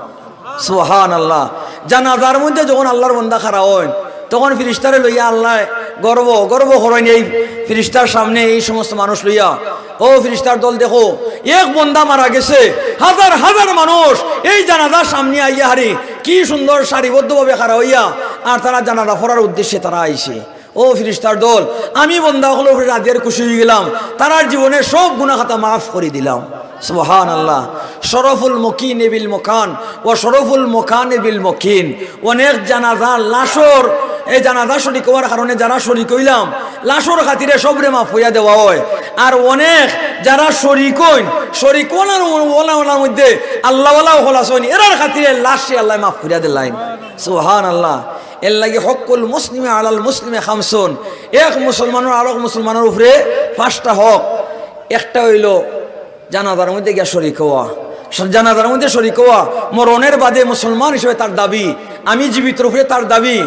সুবহানাল্লাহ। জানাজার মধ্যে যখন আল্লাহর বন্দা খাড়া অইন, তখন ফিরিস্তারে লইয়া আল্লায় গর্ব, গর্ব করইন এই ফিরিস্তার সামনে, এই সমস্ত মানুষ লইয়া, "ও ফিরিস্তার দল, দেখো, এক বন্দা মারা গেছে, হাজার হাজার মানুষ এই জানাজার সামনে আইয়া হারি কি সুন্দর সারিবদ্ধভাবে খাড়া অইয়া, আর তারা জানাজা পড়ার উদ্দেশ্যে তারা আইছে। ও ফিরিস্তার দল, আমি বন্দা অকলর উপরে রাজি আর খুশি অইগেলাম, তারার জীবনের সব গুনা খাতা মাফ করি দিলাম।" সুবহানাল্লাহ। শরফুল মুকিন বিল মুকান ওয়া শরফুল মুকান বিল মুকিন। অনেক জানাজার লাশর, এই জানাজা শরিক অওয়ার কারণে যারা শরিক অইলাম, লাশর খাতিরে সবরে মাফ করিয়া দেওয়া অয়। আর অনেক যারা শরিক অইন, শরিক অওয়ার, অওয়ার, অওয়ার মধ্যে আল্লাহওয়ালা অকল আছইন, এরার খাতিরে লাশরে আল্লায় মাফ করিয়া দিলাইন। সুবহানাল্লাহ। এরলাগি হক্কুল মুসলিমে আলাল মুসলিমে খামসুন, এক মুসলমানর আরক মুসলমানর উপরে পাঁচটা হক। একটা অইলো জানাজার মধ্যে গিয়া শরিক অওয়া, জানাজার মধ্যে শরিক অওয়া, মরণের বাদে মুসলমান হিসাবে তার দাবি, আমি জীবিতর উপরে তার দাবি,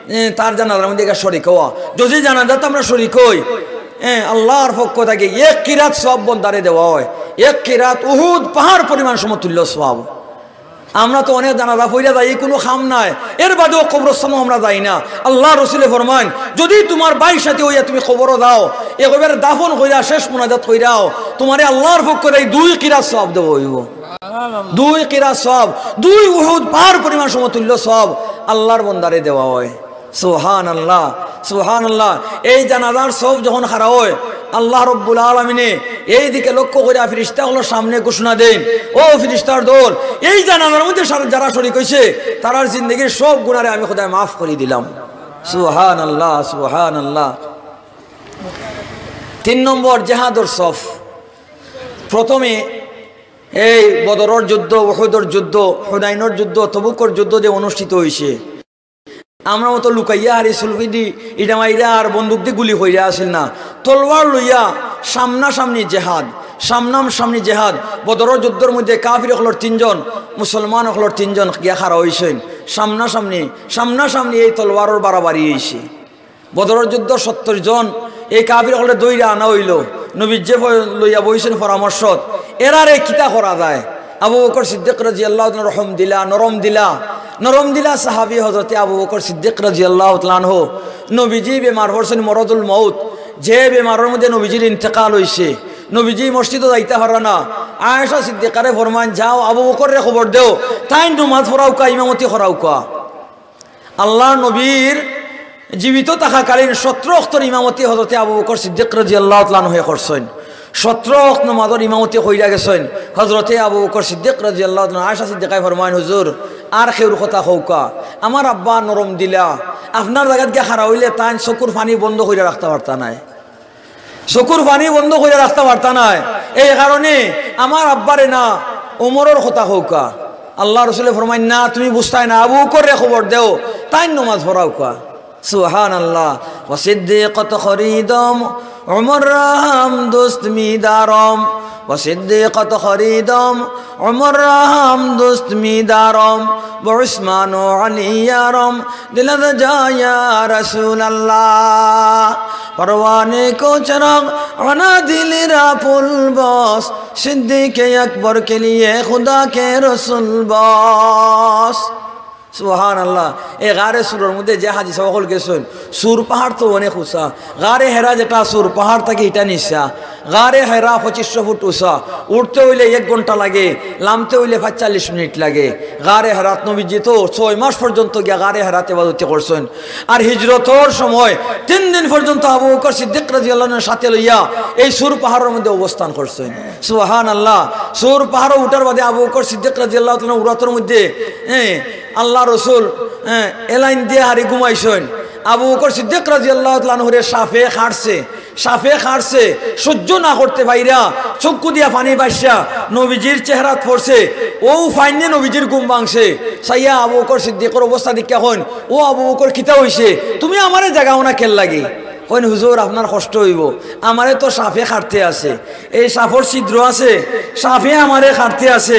এ, তার জানাজার মধ্যে গিয়া শরিক অওয়া। যদি জানাজাত আমরা শরিক অই, এ, আল্লাহর পক্ষ থাকি এক কিরাত সওয়াব বন্দারে দেওয়া অয়, এক কিরাত উহুদ পাহাড় পরিমাণ সমতুল্য সওয়াব। আমরা তো অনেক জানাজা পড়িয়া যাই, কুনু কাম নাই, এর বাদেও কবরস্থানো আমরা যাই না। আল্লাহর রসুলে ফরমাইন, "যদি তুমার ভাইর সাথে অইয়া তুমি কবরো যাও, একবারে দাফন করিয়া শেষ মুনাজাত করিয়া আও, তুমারে আল্লাহর পক্ষ থাকি দুই কিরাত সওয়াব দেওয়া অইবো।" দুই কিরাত সওয়াব, দুই উহুদ পাহাড় পরিমাণ সমতুল্য সওয়াব আল্লাহর বন্দারে দেওয়া অয়। সুবহানাল্লাহ, সুবহানাল্লাহ। এই জানাজার সওয়াব যখন খাড়া অয়, আল্লাহ রব্বুল আলামিনে এই দিকে লক্ষ্য করিয়া ফিরিস্তা অকলর সামনে ঘোষণা দেইন, "ও ফিরিস্তার দল, এই জানাজার মধ্যে সার-, যারা শরিক অইছে, তারার জিন্দেগির সব গুনারে আমি খুদায় মাফ করি দিলাম।" সুবহানাল্লাহ, সুবহানাল্লাহ। তিন নম্বর, জেহাদর সওয়াব। প্রথমে এই বদরর যুদ্ধ, উহুদর যুদ্ধ, হুনাইনর যুদ্ধ, তবুকর যুদ্ধ যে অনুষ্ঠিত অইছে, আমরা মতো লুকাইয়া হারি সুলফিদি ইটা মাইরা আর বন্দুক দি গুলি কইরা আছিল না, তলোয়ার লইয়া সামনাসামনি জেহাদ, সামনাসামনি জেহাদ। বদরর যুদ্ধর মধ্যে কাফির অকলর তিনজন, মুসলমান অকলর তিনজন গিয়া খাড়া অইছইন সামনাসামনি, সামনাসামনি এই তলোয়ারর বাড়াবাড়ি অইছে। বদরর যুদ্ধ সত্তর জন এই কাফির অকলরে ধইরা আনা অইলো, নবীজিয়ে লইয়া বইছইন পরামর্শত, এরারে কিতা করা যায়? আবু বকর সিদ্দিক রাদিয়াল্লাহু তাআলা রহম দিলা, নরম দিলা, নরম দিলা সাহাবী হযরতে আবু বকর সিদ্দিক রাদিয়াল্লাহু তাআলা আনহু। নবীজি বেমার পড়ছইন মরদুল মউত, যে বেমারর মধ্যে নবীজির ইন্তেকাল অইছে, নবীজি মসজিদো যাইতা পাররা না। আয়েশা সিদ্দিকারে ফরমাইন, "যাও আবু বকররে খবর দেও, তাইন নমাজ পড়াউক্কা, ইমামতি করাউক্কা।" আল্লাহর নবীর জীবিত থাকাকালীন সতরো ওয়াক্তর ইমামতি হযরতে আবু বকর সিদ্দিক রাদিয়াল্লাহু তাআলা আনহুয়ে করছইন। সতরো ওয়াক্ত নমাজর ইমামতি কইরা গেছইন হযরতে আবু বকর সিদ্দিক রাদিয়াল্লাহু তাআলা আনহু। আয়েশা সিদ্দিকায় ফরমাইন, "হুজুর, আর কেউর কথা কউক্কা, আমার আব্বা নরম দিলা, আপনার জাগাত গিয়া খাড়া অইলে তাইন চকুর পানি বন্ধ কইরা রাখতা পারতা নায়।" চকুর পানি বন্ধ করিয়া রাখতা পারতা নায়, এই কারণে আমার আব্বারে না, ওমরর কথা কউক্কা। আল্লাহর রসুলে ফরমাইন, "না, তুমি বুঝতায় না, আবু বকররে খবর দেও, তাইন নমাজ পড়াউক্কা।" সুবহানাল্লাহ। و صدیقت خریدم، عمر را هم دوست می‌دارم. و صدیقت خریدم، عمر را هم دوست می‌دارم. و عثمان و علی یارم، دل از جا یا رسول الله. پروانه کو چراغ بنا دل را پل بس، صدیق اکبر کے لیے خدا کے رسول بس. সুবহানাল্লাহ। এই গারে সুরর মধ্যে যে হাজি সাব অকল গেছইন, সুর পাহাড় তো অনেক উঁচা। গারে হেরা যেটা সুর পাহাড় থাকি ইটা নিচা। গারে হেরা পঁচিশশো ফুট উঁচা। উঠতে অইলে এক ঘন্টা লাগে, লামতে অইলে পঁয়তাল্লিশ মিনিট লাগে। গারে হেরাত নবীজি তো ছয় মাস পর্যন্ত গিয়া গারে হেরাত ইবাদতি করছইন। আর হিজরতর সময় তিন দিন পর্যন্ত আবু বকর সিদ্দিক রাদিয়াল্লাহু আনহুর সাথে লইয়া এই সুর পাহাড়র মধ্যে অবস্থান করছইন। সুবহানাল্লাহ। সুর পাহাড়ো উঠার বাদে আবু বকর সিদ্দিক রাদিয়াল্লাহু তাআলা আনহু উরাতর মধ্যে, হ্যাঁ, আল্লাহ রসুল, হ্যাঁ, এলাইন দিয়া হারি ঘুমাইছইন। আবু বকর সিদ্দিক রাদিয়াল্লাহু তাআলা আনহুরে সাপে কাটছে, সাপে কাটছে, সহ্য না করতে পাইরা চক্ষু দিয়া পানি বাইচ্ছা নবীজির চেহারাত পড়ছে। ও ফাইনে নবীজির ঘুম ভাঙছে। চাইয়া আবু বকর সিদ্দিকর অবস্থা দেখিয়া কইন, "ও আবু বকর, কিতা অইছে? তুমি আমারে জাগাও না কেন লাগি?" কইন, "হুজুর, আপনার কষ্ট অইবো, আমারে তো সাপে কাটতে আছে, এই সাপর ছিদ্র আছে, সাপে আমারে কাটতে আছে,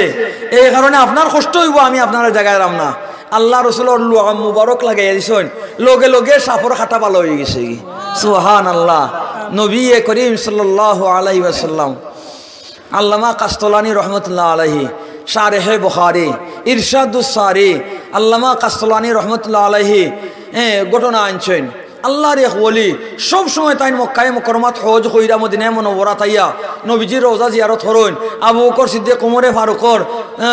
এই কারণে আপনার কষ্ট অইবো, আমি আপনারে জাগাইরাম না।" আল্লাহ রসুলর লুয়া মুবারক লাগাইয়া দিছইন, লগে লগে সাপর কাটা ভালা অইগেছে। সুবহানাল্লাহ। নবী করিম সাল্লাল্লাহু আলাইহি ওয়াসাল্লাম, আল্লামা কাস্তলানী রহমতুল্লাহ আলাইহি, শারেহে বুখারী, ইরশাদুস সারী, আল্লামা কাস্তলানী রহমতুল্লাহ আলাইহি, এ, ঘটনা আনছইন। আল্লাহর এক ওলি, সব সময় তাইন মক্কায়ে মুকাররমাত হজ কইরা মদিনায়ে মুনাওয়ারাত আইয়া নবীজির রওজা জিয়ারত করইন, আবু বকর সিদ্দিক, উমরে ফারুকর,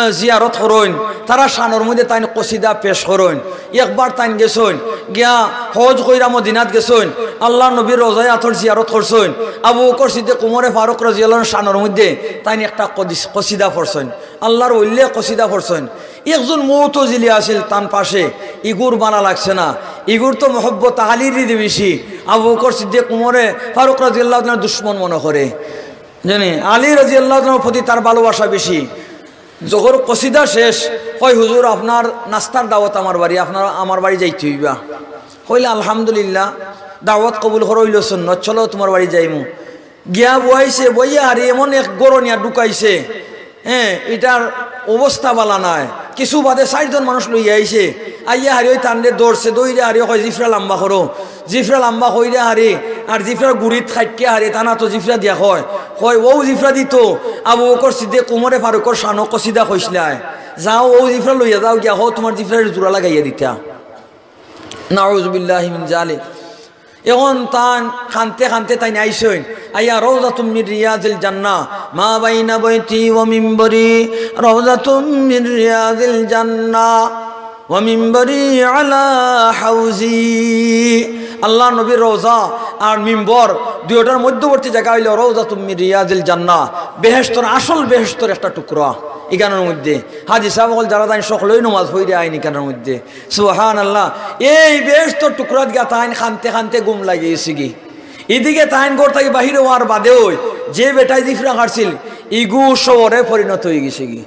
এ, জিয়ারত করইন, তারার শানর মধ্যে তাইন কসিদা পেশ করইন। একবার তাইন গেছইন, গিয়া হজ কইরা মদিনাত গেছইন, আল্লাহর নবীর রওজায়ে আতহর জিয়ারত করছইন, আবু বকর সিদ্দিক, উমরে ফারুক রাদিয়াল্লাহু আনহুর শানর মধ্যে তাইন একটা কদিস-, কসিদা পড়ছইন, আল্লাহর ওলিয়ে কসিদা পড়ছইন। একজন মুতাজিলি আছিল তান পাশে, ইগুর ভালা লাগছে না, ইগুর তো মহব্বত আলীর ইদি বেশি, আবু বকর সিদ্দিক, উমরে ফারুক রাদিয়াল্লাহু তাআলা আনহুর দুশমন মনে করে, জানি আলী রাদিয়াল্লাহু তাআলা আনহুর প্রতি তার ভালোবাসা বেশি। যখন কসিদা শেষ, কয়, "হুজুর, আপনার নাস্তার দাওয়াত আমার বাড়ি, আপনার আমার বাড়ি যাইতে অইবা।" কইলা, "আলহামদুলিল্লাহ, দাওয়াত কবুল করা অইলো সুন্নত, চলো তুমার বাড়ি যাইমু।" গিয়া বওয়াইছে, বইয়া হারি এমন এক ঘরো নিয়া ঢুকাইছে, হ্যাঁ, ইটার অবস্থা ভালা নায়। কিছু বাদে চাইরজন মানুষ লইয়া আইছে, আইয়া হারি ওই তানরে ধরছে, ধইরা হারি কয়, "জিফরা লাম্বা করো।" জিফরা লাম্বা কইরা হারি, আর জিফরার গুড়িত খাইটকে হারি, তানা তো জিফরা দিয়া কয়, কয়, "অউ জিফরা দিতো, আবু বকর সিদ্দিক, উমরে ফারুকর শানো কসিদা কইছলায়, যাও অউ জিফরা লইয়া যাও গিয়া, কও তুমার জিফরার জোড়া লাগাইয়া দিতা।" নাউজুবিল্লাহি মিন জালিক। এখন তান কানতে কানতে তাইন আইছইন, আইয়া রওজাতুম মিন রিয়াজিল জান্নাহ, মা বাইনা বাইতি ওয়া মিম্বরি রওজাতুম মিন রিয়াজিল জান্নাহ। ওয়া মিম্বরি আলা হাউজি। আল্লাহর নবীর রওজা আর মিম্বর দুইটার মধ্যবর্তী জাগা অইলো রাউজাতুম মিন রিয়াজিল জান্নাহ, বেহেশতর, আসল বেহেশতর একটা টুকরা। ইখানর মধ্যে হাজি সাব অকল যারা তাইন সকলেউ নমাজ পড়িয়া আইন ইখানর মধ্যে। সুবহানাল্লাহ। এই বেহেশতর টুকরাত গিয়া তাইন কানতে কানতে ঘুম লাগি গেছেগি। ইদিকে তাইন ঘর থাকি বাহির অওয়ার বাদেউ যে বেটায় জিফরা কাটছিল, ইগু শহরে পরিণত অইগেছেগি।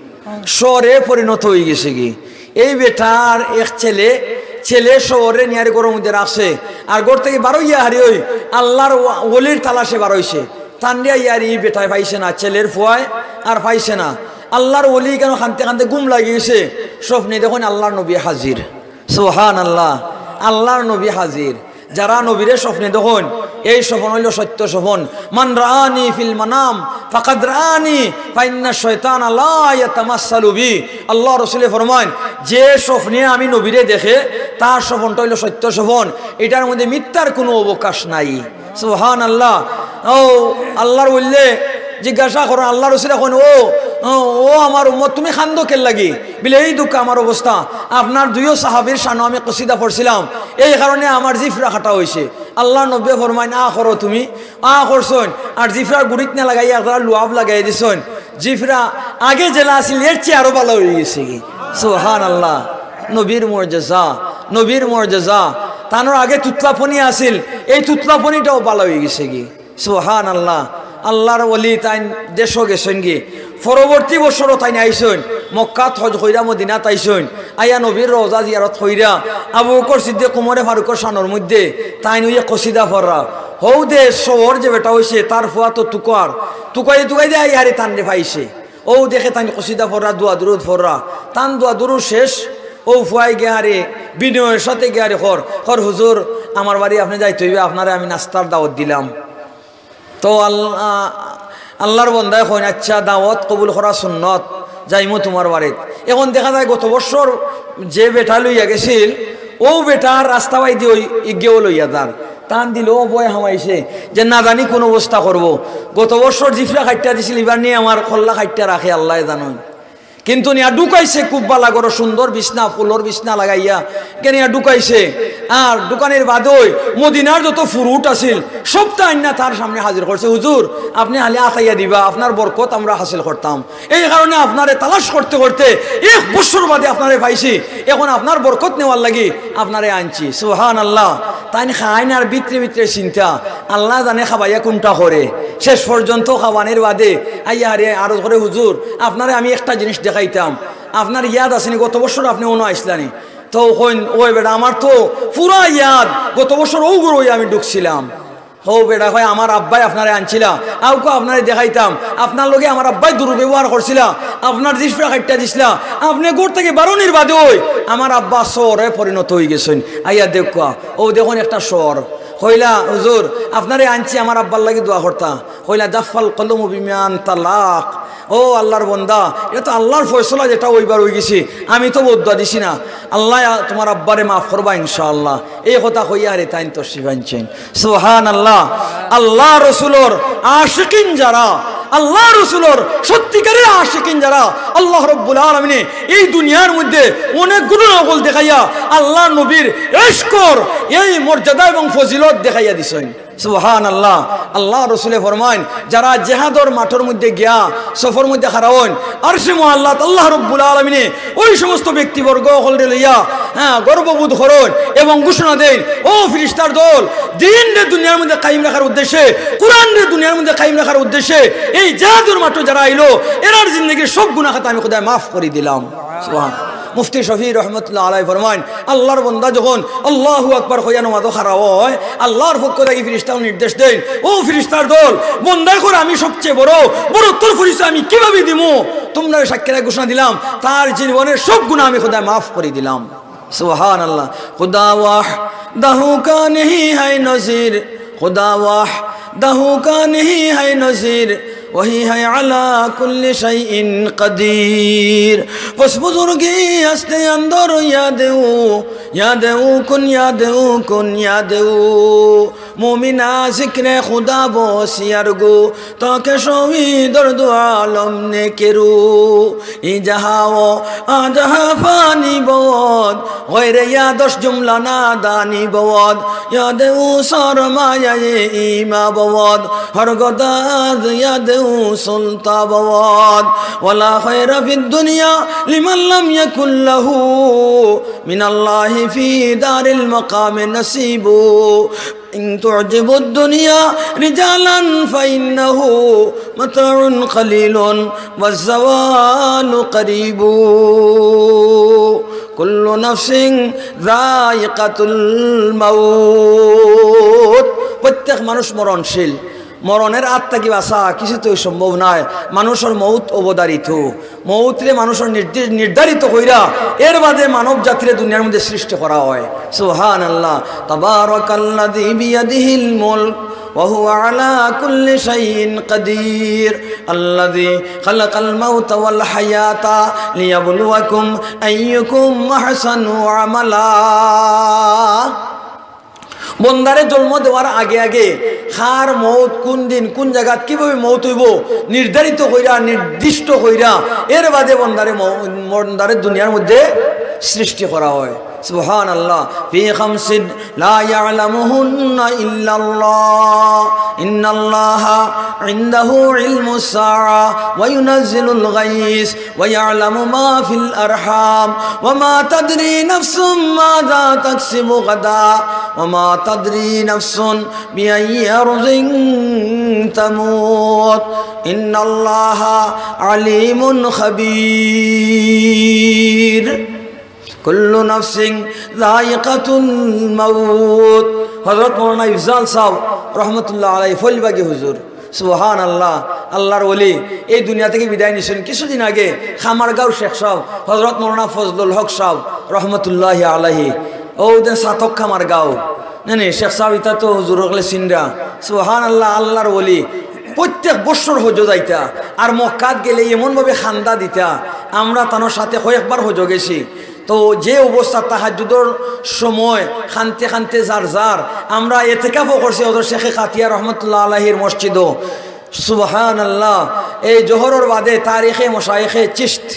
শহরে পরিণত অইগেছেগি। এই বেটার এক ছেলে, ছেলে শহরে নিয়ার ঘরর মধ্যে রাখছে। আর ঘর থাকি বারইয়া হারি ওই আল্লাহর ওয়া-, ওলির তালাশে বারইছে। তানরে আইয়ার ই বেটায় পাইছে না, ছেলের ফুয়ায় আর পাইছে না। আল্লাহর ওলি কেন কানতে কানতে ঘুম লাগি গেছে। স্বপ্নে দেখইন আল্লাহর নবী হাজির। সুবহানাল্লাহ, আল্লাহর নবী হাজির। যারা নবীরে স্বপ্নে দেখইন, এই স্বপন অইলো সত্য স্বপন। মান রাআনি ফিল মানাম ফাকাদ রাআনি, ফাইন্না শয়তানা লা ইয়াতামাসসালু বি। আল্লাহর রসুলে ফরমাইন, যে স্বপ্নে আমি নবীরে দেখে, তার স্বপনটা অইলো সত্য স্বপন, ইটার মধ্যে মিথ্যার কুনু অবকাশ নাই। সুবহানাল্লাহ। ও আল্লাহর ওলিয়ে জিজ্ঞাসা করইন, আল্লাহর রসুলে কইন, "ও, ও, ও আমার উম্মত, তুমি কান্দো কেন লাগি?" বলে, "এই দেখউক্কা আমার অবস্থা, আপনার দুইও সাহাবীর শানো আমি কসিদা পড়ছিলাম, এই কারণে আমার জিফরা কাটা অইছে।" আল্লাহর নবীয়ে ফরমাইন, "আ করো তুমি।" আ করছইন, আর জিফরার গুড়িত না লাগাইয়া একটা লুয়াব লাগাই দিছইন। জিফরা আগে যেলা আছিল, এর চেয়ে আরো ভালা অইগেছেগি। সুবহানাল্লাহ। নবীর মুজেজা, নবীর মুজেজা। তানর আগে তুতলাপনি আছিল, এই তুতলাপনিটাও ভালা অইগেছেগি। সুবহানাল্লাহ। আল্লাহর ওলি তাইন দেশো গেছইনগি। পরবর্তী বছরও তাইন আইছইন। মক্কাত হজ কইরা মদিনাত আইছইন, আইয়া নবীর রওজা জিয়ারত কইরা, আবু বকর সিদ্দিক, উমরে ফারুকর শানর মধ্যে তাইন অইয়া কসিদা পড়রা। হউ দে শহর যে বেটা অইছে, তার ফুয়া তো তুকার, তুকাই তুকাই দে আইয়া হারে তানরে পাইছে। অউ দেখে তাইন কসিদা পড়রা, দোয়া দুরুদ পড়রা, তান দোয়া দুরুদ শেষ। অউ ফুয়ায় গিয়া হারে বিনয়ের সাথে গিয়া হারে কর, কর, "হুজুর, আমার বাড়ি আপনে যাইতে অইবে, আপনারে আমি নাস্তার দাওয়াত দিলাম।" তো আল-, আ-, আল্লার বন্দায় কইন, "আচ্ছা, দাওয়াত কবুল করা সুন্নত, যাইমু তুমার বাড়িত।" এখন দেখা যায় গত বছর যে বেটা লইয়া গেছিল, অউ বেটা রাস্তা বাইদি অই ইগেও লইয়া যার। তান দিলো ভয় হামাইছে যে না জানি কুন অবস্থা করবো। গত বছর জিফরা কাটিয়া দিছিল, ইবার নিয়া আমার কল্লা কাটিয়া রাখে আল্লায় জানইন। কিন্তু নিয়া ঢুকাইছে খুব বালা ঘরো, সুন্দর বিছনা, ফুলর বিছনা লাগাইয়া, কে নিয়া ঢুকাইছে। আর ঢুকানির বাদে অউ মদিনার যত ফুরুট আছিল, সবতা আইন্না তার সামনে হাজির করছে। "হুজুর, আপনে খালি আতাইয়া দিবা, আপনার বরকত আমরা হাসিল করতাম। এই কারণে আপনারে তালাশ করতে করতে এক বছর বাদে আপনারে পাইছি, এখন আপনার বরকত নেওয়ার লাগি আপনারে আনছি।" সুবহানাল্লাহ। তাইন খাইন আর ভিতরে ভিতরে চিন্তা, আল্লায় জানে খাবাইয়া কুনটা করে। শেষ পর্যন্ত খাবানির বাদে আইয়া হারে আরজ করে, "হুজুর, আপনারে আমি একটা জিনিস দেখাইতাম, আপনার ইয়াদ আছেনি, গত বছর আপনে অনো আইছলানি?" তো কইন, "ওই বেটা, আমার তো পুরা ইয়াদ, গত বছর অউ ঘরো অইয়া আমি ঢুকছিলাম।" হউ বেটা কয়, "আমার আব্বায় আপনারে আনছিলা, আউক্কা আপনারে দেখাইতাম, আপনার লগে আমার আব্বায় দুর্ব্যবহার করছিলা, আপনার জিফরা কাটিয়া দিছলা, আপনে ঘর থাকি বারনির বাদে অউ আমার আব্বা চোরে পরিণত অইগেছইন, আইয়া দেখউক্কা, অউ দেখইন একটা চোর।" কইলা, "হুজুর, আপনারে আনছি আমার আব্বার লাগি দোয়া করতা।" কইলা, "জাফাল কলমু বিমা আনতালাক।" ও আল্লার বন্দা, ইটা তো আল্লার ফয়সলা, যেটা অইবার অইগেছে, আমি তো বদদোয়া দিছি না। আল্লায় তুমার আব্বারে মাফ করবা ইনশাআল্লাহ। এই কথা কইয়া হারে তাইন তশরিফ আনছইন। সুবহানাল্লাহ। আল্লার রসুলর আশিকিন যারা, আল্লার রসুলর সত্যিকারের আশিকিন যারা, আল্লাহ রব্বুল আলামিনে এই দুনিয়ার মধ্যে অনেক ঘটনা অকল দেখাইয়া আল্লার নবীর ইশকর এই মর্যাদা এবং ফজিলত দেখাইয়া দিছইন। সুবহানাল্লাহ। আল্লার রসুলে ফরমাইন, যারা জেহাদর মাঠর মধ্যে গিয়া সফর মধ্যে খাড়া অইন, আরশে মুআল্লাত আল্লাহ রব্বুল আলামিনে ওই সমস্ত ব্যক্তিবর্গ অকলরে লইয়া, হ্যাঁ, গর্ববোধ করইন এবং ঘোষণা দেইন, "ও ফিরিস্তার দল, দ্বীনরে দুনিয়ার মধ্যে কায়েম রাখার উদ্দেশ্যে, কোরআনরে দুনিয়ার মধ্যে কায়েম রাখার উদ্দেশ্যে এই জেহাদর মাঠো যারা আইলো, এরার জিন্দেগির সব গুনাহ খাতা আমি খুদায় মাফ করি দিলাম।" সুবহান। মুফতি শফি রহমতুল্লাহ আলাইহি ফরমাইন, আল্লার বন্দা যখন আল্লাহু আকবার কইয়া নমাজো খাড়া অয়, আল্লার পক্ষ থাকি ফিরিস্তায় নির্দেশ দেইন, "ও ফিরিস্তার দল, বন্দায় কর আমি সবচেয়ে বড়, বড়ত্বর পরিচয় আমি কিভাবে দিমু? তুমরারে সাক্ষী রাখি ঘোষণা দিলাম, তার জীবনের সব গুনাহ আমি খুদায় মাফ করি দিলাম।" সুবহানাল্লাহ। খুদা ওয়াহদাহু কা নাহি হ্যায় নজির, খুদা ওয়াহদাহু কা নাহি হ্যায় নজির, ওয়াহি হ্যায় আলা কুল্লি শাইইন কাদির। پس بزرگی است اندر یاد او، یاد او کن، یاد او کن، یاد او۔ مومنا ذکر خدا بسیار گو، تا که شوی در دو عالم نیک رو۔ ای جهان و آ جهان فانی بود، غیر یادش جمله نادانی بود۔ یاد او سرمایهٔ ایما بود، هر گداز یاد او سلطا بود۔ ولا خیر فی الدنیا لمن لم یکن له من الله فی دار المقام نصیب۔ إن تعجب الدنيا رجالا فإنه متاع قليل والزوال قريب۔ كل نفس ذائقة الموت। প্রত্যেক মানুষ মরণশীল। মরণের আত থাকি বাঁচা কিছুতেউ সম্ভব নায়। মানুষর মউত অবধারিত। মউতরে মানুষর নির্দি-, নির্ধারিত কইরা এর বাদে মানব জাতিরে দুনিয়ার মধ্যে সৃষ্টি করা অয়। সুবহানাল্লাহ। তাবারাকাল্লাযী বিয়াদিহিল মুলক ওয়া হুয়া আলা কুল্লি শাইইন কাদির। আল্লাযী খালাকাল মাউতা ওয়াল হায়াতা লিয়াবলুয়াকুম আইয়ুকুম আহসানু আমালা। বন্দারে জন্ম দেওয়ার আগে আগে কার মউত, কুন দিন, কুন জাগাত, কিভাবে মউত অইবো, নির্ধারিত কইরা, নির্দিষ্ট কইরা, এর বাদে বন্দারে মউ-, বন্দারে দুনিয়ার মধ্যে সৃষ্টি করা অয়। সুবহানাল্লাহ। في خمس لا يعلمهن إلا الله، إن الله عنده علم الساعة وينزل الغيث ويعلم ما في الأرحام، وما تدري نفس ماذا تكسب غدا، وما تدري نفس بأي أرض تموت إن الله عليم خبير كل نفس ذائقة الموت। হযরত মাওলানা ইফজাল সাহেব রহমতুল্লাহ আলাইহি ফৈলবাগী হুজুর, সুবহানাল্লাহ, আল্লাহর ওলি, এই দুনিয়া থাকি বিদায় নিছইন কিছুদিন আগে। খামারগাঁওর শেখ সাহেব হযরত মাওলানা ফজলুল হক সাহেব রহমতুল্লাহি আলাইহি, অউ দেন ছাতক খামারগাঁও, না নি, শেখ সাহেব ইতা তো হুজুর অকলে চিনরা। সুবহানাল্লাহ, আল্লাহর ওলি। প্রত্যেক বছর হজো যাইতা, আর মক্কাত গেলে এমনভাবে কান্দা দিতা। আমরা তানর সাথে কয়েকবার হজো গেছি। তো যে অবস্থা, তাহাজ্জুদর সময় কানতে কানতে যার যার, আমরা এতেকাফও করছি হযরত শেখে কাতিয়া রহমতুল্লাহ আলাইহির মসজিদো। সুবহানাল্লাহ। এই জোহরর বাদে তারিখে মশায়েখে চিশত,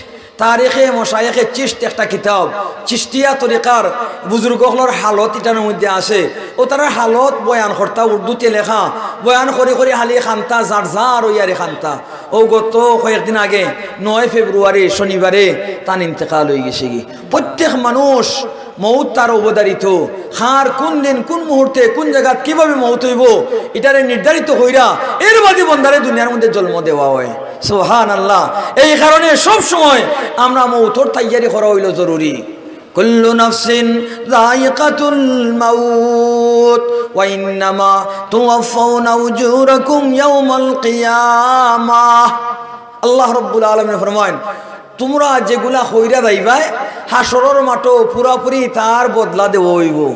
তারিখে মশায়েখে চিশত একটা কিতাব, চিশতিয়া তরিকার বুজুর্গ অকলর হালত ইটার মধ্যে আছে। অউ তারার হালত বয়ান করতা, উর্দুতে লেখা, বয়ান করি করি খালি কানতা, যার যার অইয়ারে কানতা। অউ গত কয়েকদিন আগে নয় ফেব্রুয়ারি শনিবারে তান ইন্তেকাল অইগেছেগি। প্রত্যেক মানুষ মউত তার অবধারিত। কার কুন দিন, কুন মুহূর্তে, কুন জাগাত, কিভাবে মউত অইবো, ইটারে নির্ধারিত কইরা এর বাদে বন্দারে দুনিয়ার মধ্যে জন্ম দেওয়া অয়। সুবহানাল্লাহ। এই কারণে সব সময় আমরা মউতর তৈয়ারি করা অইলো জরুরি। كل نفس ذائقة الموت وإنما توفون أجوركم يوم القيامة। আল্লাহ রাব্বুল আলামিন ফরমাইন, তুমরা যেগুলা কইরা যাইবায়, হাশরর মাঠো পুরাপুরি তার বদলা দেওয়া অইবো।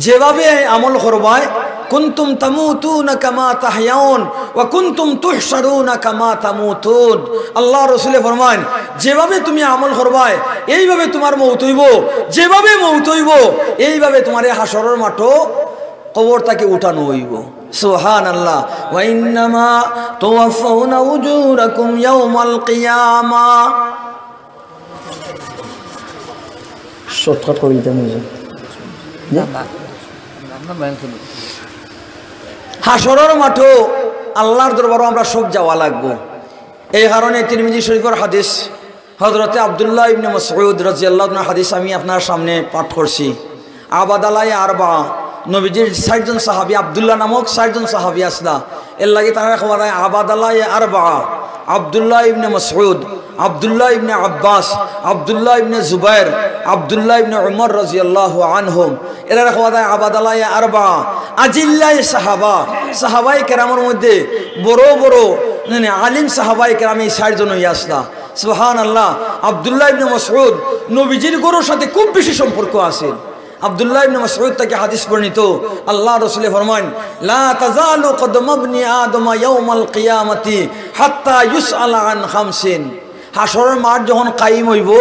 যেভাবে আমল করবায়, كنتم تموتون كما تحيون وكنتم تحشرون كما تموتون। আল্লাহ রসুলে ফরমাইন, যেভাবে তুমি আমল করবায়, এইভাবে তুমার মউত অইবো, যেভাবে মউত অইবো, এইভাবে তুমারে হাশরর মাঠো কবর থাকি উঠানো অইবো। সুবহানাল্লাহ। وإنما توفون أجوركم يوم القيامة। শর্টকাট করি দিতাম, বুঝলেন? হাশরর মাঠো আল্লাহর দরবারো আমরা সব যাওয়া লাগবো। এই কারণে তিরমিজি শরীফর হাদিস, হযরতে আব্দুল্লাহ ইবনে মাসউদ রাদিয়াল্লাহু আনহুর হাদিস আমি আপনার সামনে পাঠ করছি। আবাদালায় আরবা, নবীজির চাইরজন সাহাবী, আব্দুল্লাহ নামক চাইরজন সাহাবী আছলা। এর লাগি তারারে কওয়া যায় আবাদালায় আরবা, আব্দুল্লাহ ইবনে মাসউদ, আব্দুল্লাহ ইবনে আব্বাস, আব্দুল্লাহ ইবনে জুবাইর, আব্দুল্লাহ ইবনে উমর রাদিয়াল্লাহু আনহুম। এরারে কওয়া যায় আবাদালায় আরবা, আজিল্লায় সাহাবা। সাহাবায়ে কেরামর মধ্যে বড় বড়, মানে, আলিম সাহাবায়ে কেরাম এই চাইরজন অইয়া আছলা। সুবহানাল্লাহ। আব্দুল্লাহ ইবনে মাসউদ নবীজির ঘরর সাথে খুব বেশি সম্পর্ক আছিল। আব্দুল্লাহ ইবনে মাসউদ থাকি হাদিস বর্ণিত, আল্লাহ রসুলে ফরমাইন, لا تزال قدم ابن آدم يوم القيامة حتى يسأل عن خمس। হাশরর মাঠ যখন কায়েম অইবো,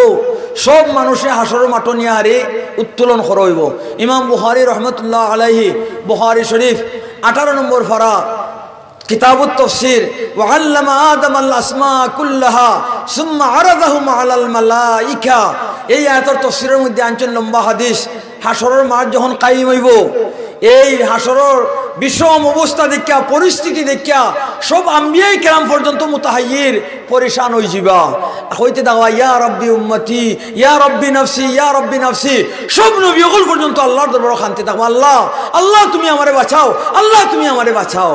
সব মানুষরে হাশরর মাঠো নিয়া হারে উত্তোলন করা অইবো। ইমাম বুখারী রহমতুল্লাহ আলাইহি, বুখারী শরীফ, আঠারো নম্বর পারা, কিতাবুত তাফসীর, وعلم آدم الأسماء كلها ثم عرضهم على الملائكة। এই আয়াতর তাফসীরর মধ্যে আনছইন লম্বা হাদিস, হাশরর মাঠ যখন কায়েম অইবো, এই হাশরর বিষম অবস্থা দেখিয়া, পরিস্থিতি দেখিয়া সব আম্বিয়ায়ে কেরাম পর্যন্ত মুতাহাইয়ির, পরেশান অইযিবা। কইতে থাকবা, يا رب أمتي، يا رب نفسي، يا رب نفسي। সব নবী অকল পর্যন্ত আল্লাহর দরবারো কানতে থাকবা, আল্লাহ, আল্লাহ তুমি আমারে বাঁচাও, আল্লাহ তুমি আমারে বাঁচাও।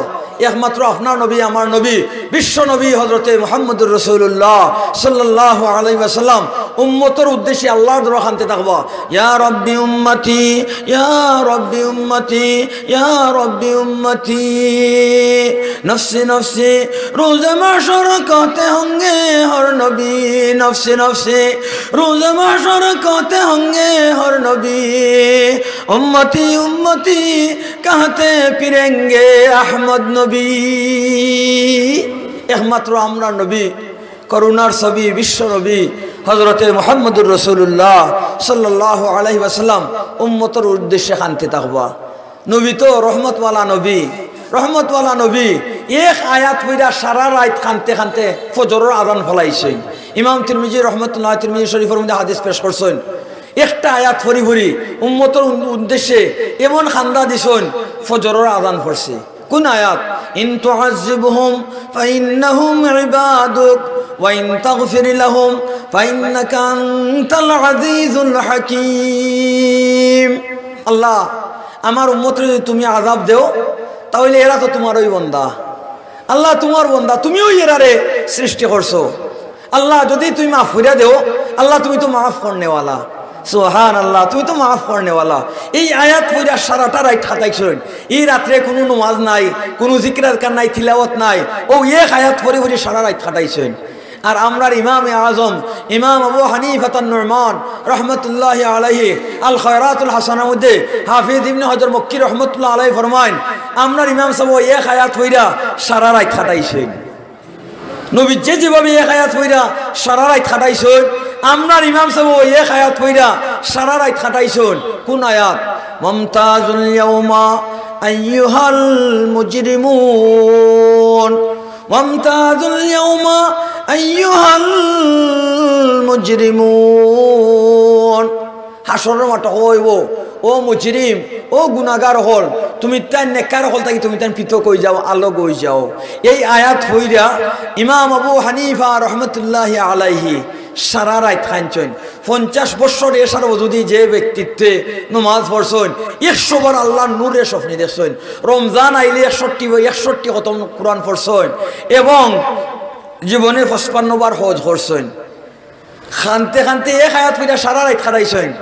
একমাত্র আপনার নবী, আমার নবী, বিশ্ব নবী হযরতে মুহাম্মদুর রাসূলুল্লাহ সাল্লাল্লাহু আলাইহি ওয়াসাল্লাম উম্মতর উদ্দেশ্যে আল্লাহর দরবারো কানতে থাকবা, يا رب أمتي، يا رب أمتي، يا رب أمتي، نفسي نفسي، روز محشر کہتے ہوں گے ہر نبی، نفسي نفسي، روز محشر کہتے ہوں گے ہر نبی، امتی امتی کہتے پھریں گے احمد نبی۔ একমাত্র আমরা নবী, করুণার ছবি, বিশ্ব নবী হযরতে মুহাম্মদুর রাসূলুল্লাহ সাল্লাল্লাহু আলাইহি ওয়াসাল্লাম উম্মতর উদ্দেশ্যে কানতে থাকবা। নবী তো রহমতওয়ালা নবী, রহমতওয়ালা নবী। এক আয়াত পড়িয়া সারা রাইত কানতে কানতে ফজরর আজান ফালাইছইন। ইমাম তিরমিজি রহমতুল্লাহ তিরমিজি শরীফর মধ্যে হাদিস পেশ করছইন। একটা আয়াত পড়ি পড়ি উম্মতর উন-, উদ্দেশ্যে এমন কান্দা দিছইন, ফজরর আজান পড়ছে। কোন আয়াত? إن تعذبهم فإنهم عبادك وإن تغفر لهم فإنك أنت العزيز الحكيم। আল্লাহ, আমার উম্মতরে যদি তুমি আযাব দেও, তাহলে এরা তো তোমারই বন্দা। আল্লাহ, তুমার বন্দা, তুমিউ এরারে সৃষ্টি করছো। আল্লাহ, যুদি তুমি মাফ করিয়া দেও, আল্লাহ, তুমি তো মাফ করনেওয়ালা। সুবহানাল্লাহ, তুমি তো মাফ করনেওয়ালা। এই আয়াত পড়িয়া সারাটা রাইত কাটাইছইন। ই রাত্রে কুনু নমাজ নাই, কুনু জিকির আজকার নাই, তিলাওয়াত নাই। অউ এক আয়াত পড়ি পড়ি সারা রাইত কাটাইছইন। আর আমরার ইমামে আজম, ইমাম আবু হানিফাতুন নুমান রহমতুল্লাহি আলাইহি, আল খয়রাতুল হাসানার মধ্যে হাফিজ ইবনে হজর মক্কি রহমতুল্লাহ আলাইহি ফরমাইন, আমরার ইমাম সাব এক আয়াত পড়িয়া সারা রাইত কাটাইছইন। নবীজিয়ে যেভাবে এক আয়াত পড়িয়া সারা রাইত কাটাইছইন, আমরার ইমাম সাব এক আয়াত পড়িয়া সারা রাইত কাটাইছইন। কুন আয়াত? "ওয়ামতাজুল ইয়াউমা আইয়ুহাল মুজরিমুন, ওয়ামতাজুল ইয়াউমা আইয়ুহাল মুজরিমুন।" হাশরর মাঠো কইবো, "ও মুজরিম, ও গুনাগার অকল, তুমিতাইন নেককার অকল থাকি তুমিতাইন পৃথক অইযাও, আলগ অইযাও।" এই আয়াত পড়িয়া ইমাম আবু হানিফা রহমতুল্লাহি আলাইহি সারা রাইত কানছইন। পঞ্চাশ বছর এশার অজুদি যে ব্যক্তিত্বে নমাজ পড়ছইন, একশো বার আল্লাহর নূররে স্বপ্নে দেখছইন। রমজান আইলে একষট্টি, একষট্টি খতম কুরআন পড়ছইন এবং জীবনে পঁচপান্ন বার হজ করছইন। কানতে কানতে এক আয়াত পড়িয়া সারা রাইত কাটাইছইন।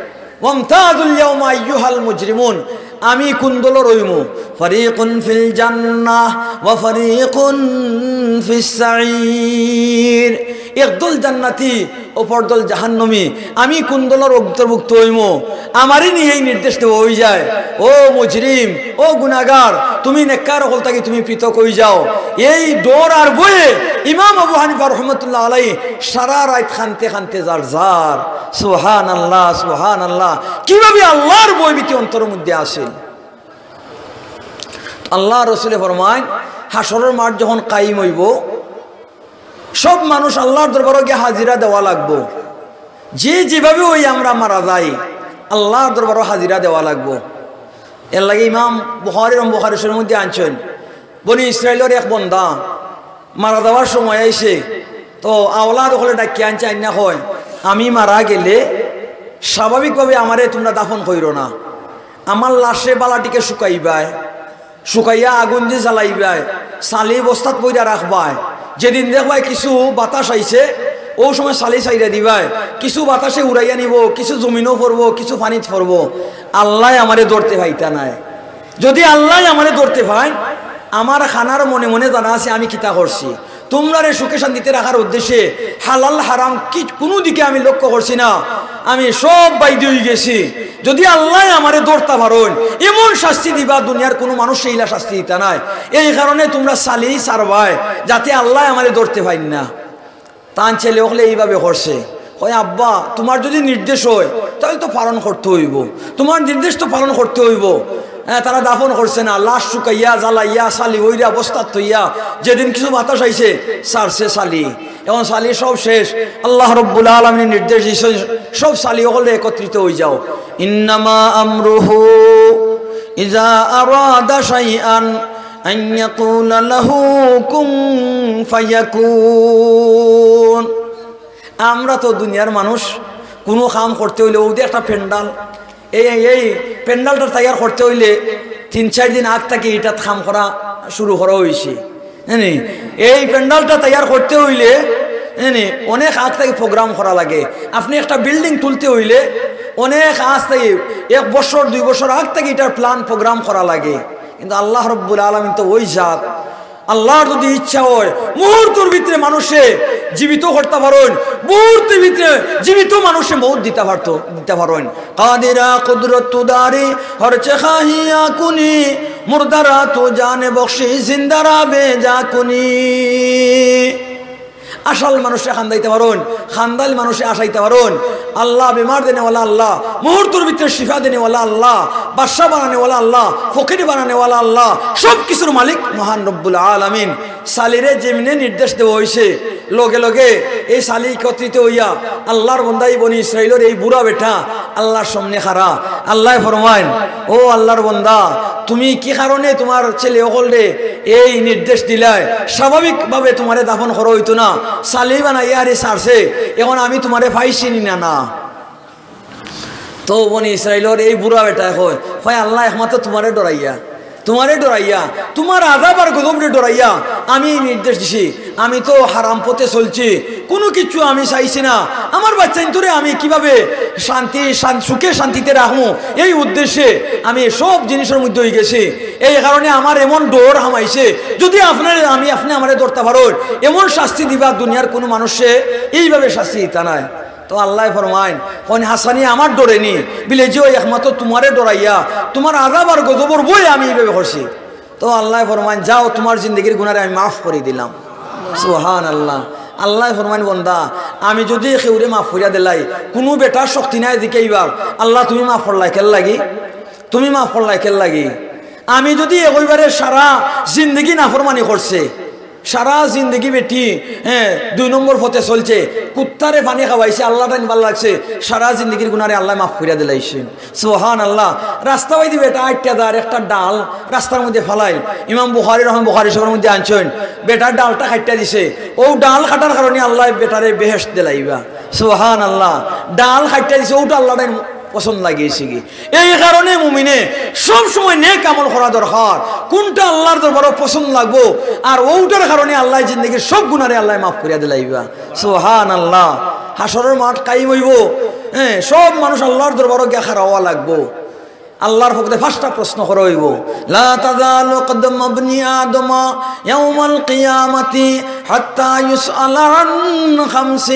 "ওয়ামতাজুল ইয়াউমা আইয়ুহাল মুজরিমুন", আমি কুন দলর অইমু? "ফারিকুন ফিল জান্নাহ ওয়া ফারিকুন ফিস সাঈর।" একদল জান্নাতি, অপর দল জাহান্নামী। আমি কুন দলর অন্তর্ভুক্ত অইমু? আমারে নিয়া এই নির্দেশ দেওয়া অইযায়, "ও মুজরিম, ও গুনাগার, তুমি নেককার অকল থাকি তুমি পৃথক অইযাও।" এই ডর আর ভয়ে ইমাম আবু হানিফা রহমতুল্লাহ আলাইহি সারা রাইত কানতে কানতে যার যার। সুবহানাল্লাহ, সুবহানাল্লাহ। কিভাবে আল্লাহর ভয়ভীতি অন্তরর মধ্যে আছিল। আল্লাহর রসুলে ফরমাইন, হাশরর মাঠ যখন কায়েম অইবো, সব মানুষ আল্লাহর দরবারো গিয়া হাজিরা দেওয়া লাগবো। যে যেভাবে অই আমরা মারা যাই, আল্লাহর দরবারো হাজিরা দেওয়া লাগবো। এরলাগি ইমাম বুখারী রহম-, বুখারী শরীফর মধ্যে আনছইন, বনি ইসরাইলর এক বন্দা মারা যাওয়ার সময় আইছে, তো আওলাদ অকলে ডাকিয়া আনছে, আইন্না কয়, "আমি মারা গেলে স্বাভাবিকভাবে আমারে তুমরা দাফন কইরো না, আমার লাশে বালাটিকে শুকাইবায়, শুকাইয়া আগুন দি জ্বালাইবায়, ছালি বস্তাত ভরিয়া রাখবায়। যেদিন দেখবায় কিছু বাতাস আইছে, অউ সময় ছালি ছাইড়া দিবায়। কিছু বাতাসে উড়াইয়া নিবো, কিছু জমিনো পড়বো, কিছু পানিত পড়বো। আল্লায় আমারে ধরতে পাইতা নায়। যুদি আল্লায় আমারে ধরতে পাইন, আমার কানার মনে মনে জানা আছে আমি কিতা করছি। তুমরারে সুখে শান্তিতে রাখার উদ্দেশ্যে হালাল হারাম কি-, কুনু দিকে আমি লক্ষ্য করছি না, আমি সব বাইদি অইগেছি। যুদি আল্লায় আমারে ধরতা পারইন, এমন শাস্তি দিবা, দুনিয়ার কুনু মানুষে ইলা শাস্তি দিতা নায়। এই কারণে তুমরা ছালি ছাড়বায়, যাতে আল্লায় আমারে ধরতে পাইন না।" তান ছেলে অকলে এইভাবে করছে। কয়, "আব্বা, তুমার যুদি নির্দেশ অয়, তাইলে তো পালন করতে অইবো, তুমার নির্দেশ তো পালন করতে অইবো।" হ্যাঁ, তারা দাফন করছে না, লাশ শুকাইয়া, জ্বালাইয়া, ছালি অইরা বস্তাত থইয়া, যেদিন কিছু বাতাস আইছে, ছাড়ছে ছালি। এখন ছালি সব শেষ, আল্লাহ রব্বুল আলামিনে নির্দেশ দিছইন, "সব ছালি অকলে একত্রিত অইযাও।" ইন্নামা আমরুহু ইজা আরাদা শাইআন আন ইয়াকুলা লাহু কুন ফায়াকুন। আমরা তো দুনিয়ার মানুষ, কুনু কাম করতে অইলে অউ যে একটা প্যান্ডেল, এই, এই, এই প্যান্ডেলটা তৈয়ার করতে অইলে তিন চাইর দিন আগ থাকি ইটাত কাম করা শুরু করা অইছে। জানি, এই প্যান্ডেলটা তৈয়ার করতে অইলে, জানি, অনেক আগ থাকি program করা লাগে। আপনে একটা building তুলতে অইলে অনেক আগ থাকি, এক বছর, দুই বছর আগ থাকি ইটার plan, program করা লাগে। কিন্তু আল্লাহ রব্বুল আলামিন তো অউ জাত, আল্লাহর যুদি ইচ্ছা অয়, মুহূর্তর ভিতরে মানুষে জীবিত করতা পারইন, মুহূর্তর ভিতরে জীবিত মানুষে মউত দিতা পারতো, দিতা পারইন। কাদিরা কুদরত তুদারি হরচে খাহিয়া কুনি, মুর্দারা তু জানে বখশি জিন্দারা বেজা কুনি। আশাল মানুষে কান্দাইতা পারইন, কান্দাইল মানুষে আশাইতা পারইন। আল্লাহ বেমার দেনেওয়ালা আল্লাহ, মুহূর্তর ভিতরে শিফা দেনেওয়ালা আল্লাহ, বাদশা বানানেওয়ালা আল্লাহ, ফকির বানানেওয়ালা আল্লাহ, সব কিছুর মালিক মহান রব্বুল আলামিন। ছালিরে যেমনে নির্দেশ দেওয়া অইছে, লগে লগে এই ছালি একত্রিত অইয়া আল্লাহর বন্দা ই বনি ইসরাইলর এই বুড়া বেটা আল্লাহর সামনে খাড়া। আল্লায় ফরমাইন, "ও আল্লাহর বন্দা, তুমি কি কারণে তুমার ছেলে অকলরে এই নির্দেশ দিলায়? স্বাভাবিকভাবে তুমারে দাফন করা অইতো না, ছালি বানাইয়া আরে ছাড়ছে, এখন আমি তুমারে পাইছি নি না, না?" তো বনি ইসরাইলর এই বুড়া বেটায় কয়, কয়, "আল্লাহ একমাত্র তুমারে ডরাইয়া, তোমারে ডরাইয়া, তোমার আযাব আর গজবরে ডরাইয়া আমি এই নির্দেশ দিছি। আমি তো হারাম পথে চলছি, কুনু কিচ্ছু আমি চাইছি না। আমার বাচ্চাইন্তরে আমি কিভাবে শান্তি, শান-, সুখে শান্তিতে রাখমু, এই উদ্দেশ্যে আমি সব জিনিসর মধ্যে অইগেছি। এই কারণে আমার এমন ডর হামাইছে, যদি আপনারে, আমি, আপনে আমারে ধরতা পারইন, এমন শাস্তি দিবা, দুনিয়ার কুনু মানুষে এইভাবে শাস্তি দিতা নায়। তো আল্লায় ফরমাইন, কইন, হাছানি আমার ডরে নি, বিলে যে ওই একমাত্র তোমারে ডরাইয়া, তোমার আযাব আর গজবর ভয়ে আমি এইভাবে করছি। তো আল্লায় ফরমাইন, যাও, তোমার জিন্দেগির গুনারে আমি মাফ করি দিলাম। সুবহানাল্লাহ। আল্লায় ফরমাইন, বন্দা, আমি যদি কেউরে মাফ করিয়া দিলাই, কুনু বেটার শক্তি নাই দেখাইবার, আল্লাহ তুমি মাফ করলায় কেল্লাগি? তুমি মাফ করলায় কেল্লাগি? আমি যদি একেবারে সারা জিন্দেগি নাফরমানি করছে, সারা জিন্দেগি বেটি, হ্যাঁ, দুই নম্বর পথে চলছে, কুত্তারে পানি খাওয়াইছে, আল্লাহ টাইন ভালা লাগছে, সারা জিন্দেগির গুনারে আল্লায় মাফ করিয়া দিলাইছে। সুবহানাল্লাহ। রাস্তা বাইদি বেটা আইট্টা যার, একটা ডাল রাস্তার মধ্যে ফালাইল। ইমাম বুখারী রহম-, বুখারী শরীফর মধ্যে আনছইন, বেটার ডালটা কাইট্টা দিছে, অউ ডাল কাটার কারণে আল্লায় বেটারে বেহেশত দিলাইবা। সুবহানাল্লাহ। ডাল কাইট্টা দিছে, অউটা আল্লাহ টাইন পছন্দ লাগিয়েছে কি? এই কারণে মুমিনে সব সময় নেক আমল করা দরকার। কুনটা আল্লাহর দরবারো পছন্দ লাগবো, আর অউটার কারণে আল্লায় জিন্দেগির সব গুনারে আল্লায় মাফ করিয়া দিলাইবা। সুবহানাল্লাহ। হাশরর মাঠ কায়েম অইবো, হ্যাঁ, সব মানুষ আল্লাহর দরবারো গিয়া খাড়া অওয়া লাগবো। আল্লাহর পক্ষ থাকি পাঁচটা প্রশ্ন করা অইবো। لا تزال قدم ابن آدم يوم القيامة حتى يسأل عن خمس،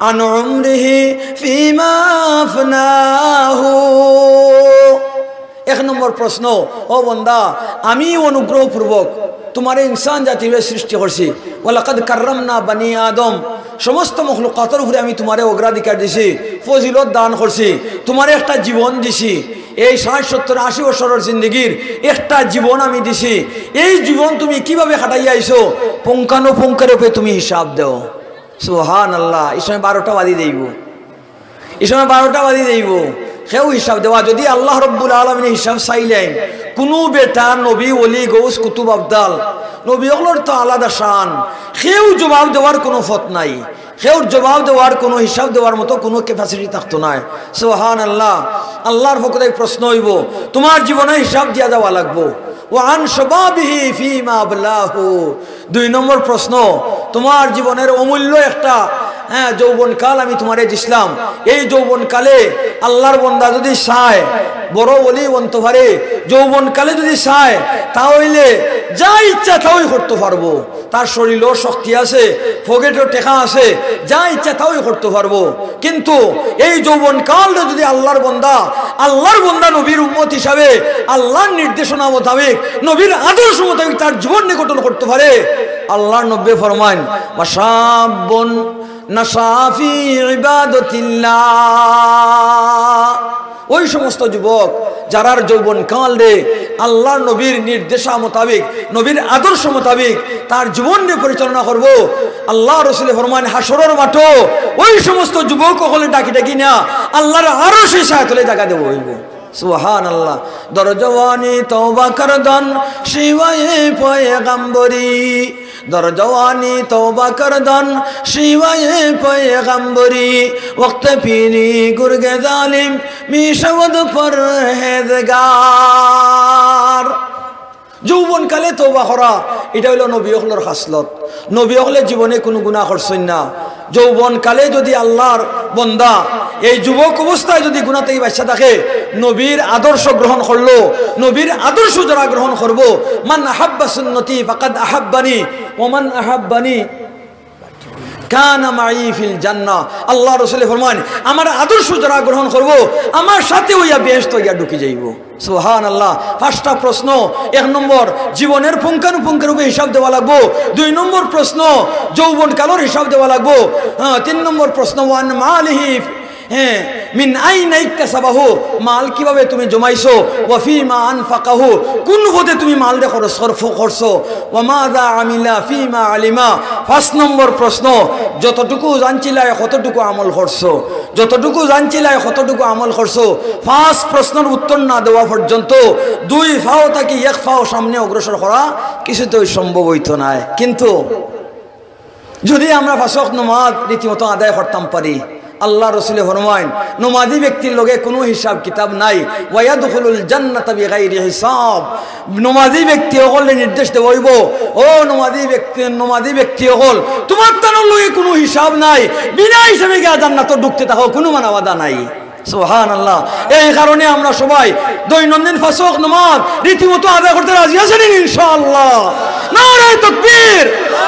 عن عمره فيما أفناه। এক নম্বর প্রশ্ন, ও বন্দা, আমি অনুগ্রহপূর্বক তোমারে ইনসান জাতি হিসাবে সৃষ্টি করছি। ولقد كرمنا بني آدم, সমস্ত মখলুকাতর উপরে আমি তোমারে অগ্রাধিকার দিছি, ফজিলত দান করছি, তোমারে একটা জীবন দিছি। এই ষাট, সত্তর, আশি বছরর জিন্দেগির একটা জীবন আমি দিছি। এই জীবন তুমি কিভাবে কাটাইয়া আইছো, পুঙ্খানুপুঙ্খের উপরে তুমি হিসাব দেও। সুবহানাল্লাহ। এই সময় বারোটা বাজি যাইবো, এই সময় বারোটা বাজি যাইবো। কেউ হিসাব দেওয়া, যদি আল্লাহ রব্বুল আলামিনে হিসাব চাইলেন, কুনু বেটা, নবী, ওলি, গৌস, কুতুব, আবদাল, নবী অকলর তো আলাদা শান, কেউ জবাব দেওয়ার কুনু পথ নাই, কেউর জবাব দেওয়ার কুনু, হিসাব দেওয়ার মতো কুনু capacity থাকতো নায়। সুবহানাল্লাহ। আল্লাহর পক্ষ থাকি প্রশ্ন অইবো, তোমার জীবনর হিসাব দিয়া যাওয়া লাগবো। وعن شبابه فيما أبلاه। দুই নম্বর প্রশ্ন, তোমার জীবনের অমূল্য একটা, হ্যাঁ, যৌবনকাল আমি তোমারে দিছলাম। এই যৌবনকালে আল্লাহর বন্দা যদি চায়, বড় ওলি বনতো পারে, যৌবনকালে যদি চায়, তা অইলে যা ইচ্ছা তাই করতো পারবো। তার শরীরও শক্তি আছে, পকেটো টেকা আছে, যা ইচ্ছা তাই করতো পারবো। কিন্তু এই যৌবনকালটা যদি আল্লাহর বন্দা, আল্লাহর বন্দা নবীর উম্মত হিসাবে আল্লাহর নির্দেশনা মোতাবেক, নবীর আদর্শ মোতাবেক তার জীবন নিয়ে গঠন করতো পারে, আল্লাহর নবী ফরমাইন, وشاب نشأ في عبادة الله। ওই সমস্ত যুবক যারার যৌবনকালরে আল্লাহর নবীর নির্দেশা মোতাবেক, নবীর আদর্শ মোতাবেক তার জীবনরে পরিচালনা করবো, আল্লাহর রসুলে ফরমাইন, হাশরর মাঠো ওই সমস্ত যুবক অকলরে ডাকি ডাকি নিয়া আল্লাহর আরশে ছায়াতলে জাগা দেওয়া অইবো। সুবহানাল্লাহ। در جوانی توبه کردن شیوهٔ پیغمبری، در جوانی توبه کردن شیوهٔ پیغمبری، وقت پیری گرگ ظالم می‌شود پرهیزگار। যৌবনকালে তওবা করা, ইটা অইলো নবী অকলর খাসলত। নবী অকলে জীবনে কুনু গুনা করছইন না। যৌবনকালে যুদি আল্লাহর বন্দা এই যুবক অবস্থায় যুদি গুনা থাকি বাচিয়া থাকে, নবীর আদর্শ গ্রহণ করলো, নবীর আদর্শ যারা গ্রহণ করবো, من أحب سنتي فقد أحبني ومن أحبني كان معي في الجنة। আল্লাহর রসুলে ফরমাইন, আমার আদর্শ যারা গ্রহণ করবো, আমার সাথে অইয়া বেহেশতো গিয়া ঢুকি যাইবো। সুবহানাল্লাহ। পাঁচটা প্রশ্ন। এক নম্বর, জীবনের পুঙ্খানুপুঙ্খের উপরে হিসাব দেওয়া লাগবো। দুই নম্বর প্রশ্ন, যৌবনকালর হিসাব দেওয়া লাগবো। হ্যাঁ, তিন নম্বর প্রশ্ন, وعن ماله, হ্যাঁ, من أين اكتسبه, মাল কিভাবে তুমি জমাইছো, وفيما أنفقه, কুন পথে তুমি মালরে খরচ কর-, করছো, وماذا عمل فيما علم। পাঁচ নম্বর প্রশ্ন, যতটুকু জানছিলায় কতটুকু আমল করছো, যতটুকু জানছিলায় কতটুকু আমল করছো। পাঁচ প্রশ্নর উত্তর না দেওয়া পর্যন্ত দুই পাও থাকি এক পাও সামনে অগ্রসর করা কিছুতেই সম্ভব অইতো নায়। কিন্তু যুদি আমরা পাঁচ ওয়াক্ত নমাজ রীতিমতো আদায় করতাম পারি, আল্লার রসুলে ফরমাইন, নমাজি ব্যক্তির লগে কুনু হিসাব কিতাব নাই। ওয়ায়াদখুলুল জান্নাতা বিগাইরি হিসাব। নমাজি ব্যক্তি অকলরে নির্দেশ দেওয়া অইবো, ও নমাজি ব্যক্তি, নমাজি ব্যক্তি অকল, তুমার তানর লগে কুনু হিসাব নাই, বিনা হিসাবে গিয়া জান্নাতো ঢুকতে থাকো, কুনু মানা বাধা নাই। সুবহানাল্লাহ। এই কারণে আমরা সবাই দৈনন্দিন পাঁচ ওয়াক্ত নামাজ রীতিমতো আদায় করতে রাজি আছেন ইনশাআল্লাহ? নারায়ে তাকবীর,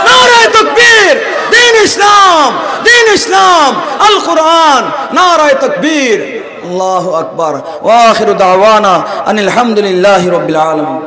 নারায়ে তাকবীর। দ্বীন ইসলাম, দ্বীন ইসলাম, আল কোরআন, নারায়ে তাকবীর। আল্লাহু আকবার। ওয়া আখিরু দাওয়ানা আনিল হামদুলিল্লাহি রাব্বিল আলামিন।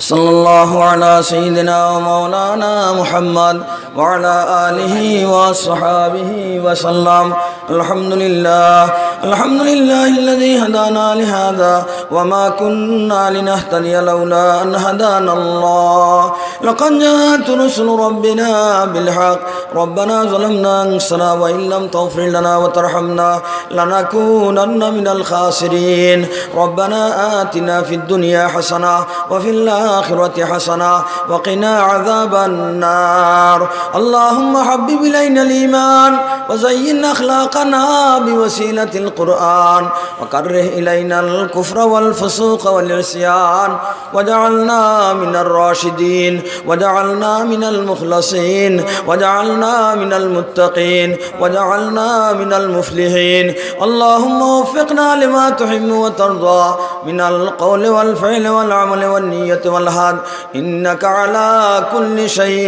صلى الله على سيدنا ومولانا محمد وعلى آله وأصحابه وسلم. الحمد لله، الحمد لله الذي هدانا لهذا وما كنا لنهتدي لولا أن هدانا الله. لقد جاءت رسل ربنا بالحق. ربنا ظلمنا أنفسنا وإن لم تغفر لنا وترحمنا لنكونن من الخاسرين. ربنا آتنا في الدنيا حسنة وفي الآخرة حسنة وقنا عذاب النار. اللهم حبب إلينا الإيمان وزين أخلاقنا بوسيلة القرآن وكره إلينا الكفر والفسوق والعصيان واجعلنا من الراشدين، واجعلنا من المخلصين، واجعلنا من المتقين، واجعلنا من المفلحين. اللهم وفقنا لما تحب وترضى من القول والفعل والعمل والنية والهدي، إنك على كل شيء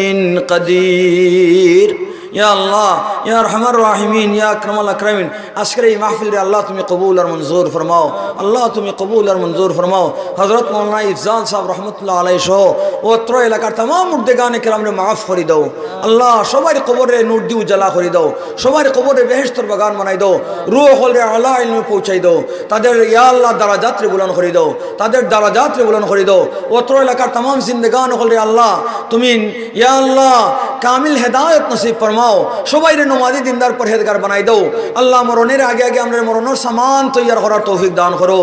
قدير. ইয়া আল্লাহ, ইয়া আরহামার রাহিমিন, ইয়া আকরামাল আকরামিন, আজকের এই মাহফিলরে আল্লাহ তুমি কবুল আর মঞ্জুর ফরমাও। আল্লাহ তুমি কবুল আর মঞ্জুর ফরমাও। হযরত মাওলানা ইফজাল সাহেব রহমতুল্লাহ আলাইহি সহ অত্র এলাকার তামাম মুর্দেগানে কেরামরে মাফ করি দাও। আল্লাহ সবার কবররে নূর দি উজালা করি দাও, সবার কবররে বেহেশতর বাগান বানাই দাও, রুহ অকলরে আলা ইলমে পৌঁছাই দাও, তাদের ইয়া আল্লাহ দারাজাতরে বুলন্দ করি দাও, তাদের দারাজাতরে বুলন্দ করি দাও। অত্র এলাকার তামাম জিন্দেগান অকলরে আল্লাহ তুমি ইয়া আল্লাহ, কামিল হেদায়েত নসিব ফরমাও, সবাইরে নমাজি দিনদার পরহেজগার বানাই দাও। আল্লাহ, মরণের আগে আগে আমরার মরণর সামান তৈয়ার করার তৌফিক দান করো।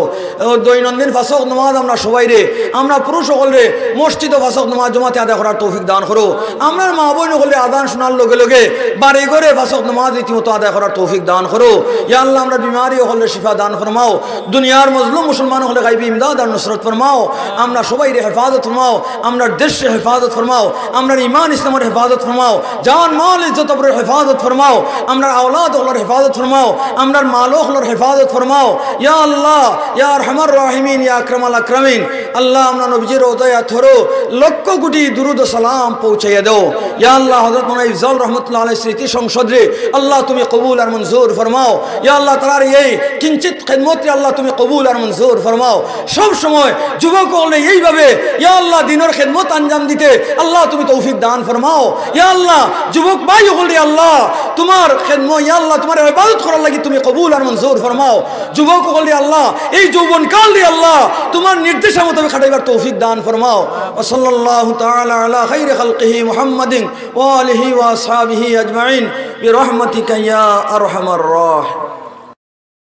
ও দৈনন্দিন পাঁচ ওয়াক্ত নমাজ আমরা সবাইরে, আমরা পুরুষ অকলরে মসজিদো পাঁচ ওয়াক্ত নমাজ জমাতে আদায় করার তৌফিক দান করো। আমরার মা বইন অকলরে আজান শোনার লগে লগে বাড়ি ঘরে পাঁচ ওয়াক্ত নমাজ রীতিমতো আদায় করার তৌফিক দান করো। ইয়া আল্লাহ, আমরার বিমারি অকলরে শিফা দান ফরমাও। দুনিয়ার মজলুম মুসলমান অকলরে গাইবি ইমদাদ আর নুসরত ফরমাও। আমরার সবাইরে হেফাজত ফরমাও, আমরার দেশরে হেফাজত ফরমাও, আমরার ইমান ইসলামর হেফাজত ফরমাও, জান মাল ইজ্জত আবরুর হেফাজত ফরমাও, আমরার আওলাদ অকলর হেফাজত ফরমাও, আমরার মাল অকলর হেফাজত ফরমাও। ইয়া আল্লাহ, ইয়া আরহামার রাহিমিন, ইয়া আকরামাল আকরামিন, আল্লাহ, আমরার নবীজির রওজায়ে আতহরো লক্ষ কোটি দুরুদ ও সালাম পৌঁছাইয়া দাও। ইয়া আল্লাহ, হযরত মাওলানা ইফজাল রহমতুল্লাহ আলাইহির স্মৃতি সংসদরে আল্লাহ তুমি কবুল আর মঞ্জুর ফরমাও। ইয়া আল্লাহ, তারার এই কিঞ্চিত খেদমতরে আল্লাহ তুমি কবুল আর মঞ্জুর ফরমাও। সব সময় যুবক অকলরে এইভাবে, ইয়া আল্লাহ, দিনর খেদমত আঞ্জাম দিতে আল্লাহ তুমি তৌফিক দান ফরমাও। ইয়া আল্লাহ, যুবক ভাই অকলরে আল্লাহ তুমার খেদমত, ইয়া আল্লাহ, তুমার ইবাদত করার লাগি তুমি কবুল আর মঞ্জুর ফরমাও। যুবক অকলরে আল্লাহ, এই যৌবনকালরে আল্লাহ তুমার নির্দেশনা মোতাবেক খাটাইবার তৌফিক দান ফরমাও। ওয়া সাল্লাল্লাহু তাআলা আলা খাইরি খালকিহি মুহাম্মাদিন ওয়া আলিহি ওয়া আসহাবিহি আজমাইন বিরহমাতিকা ইয়া আরহামার রাহিমিন।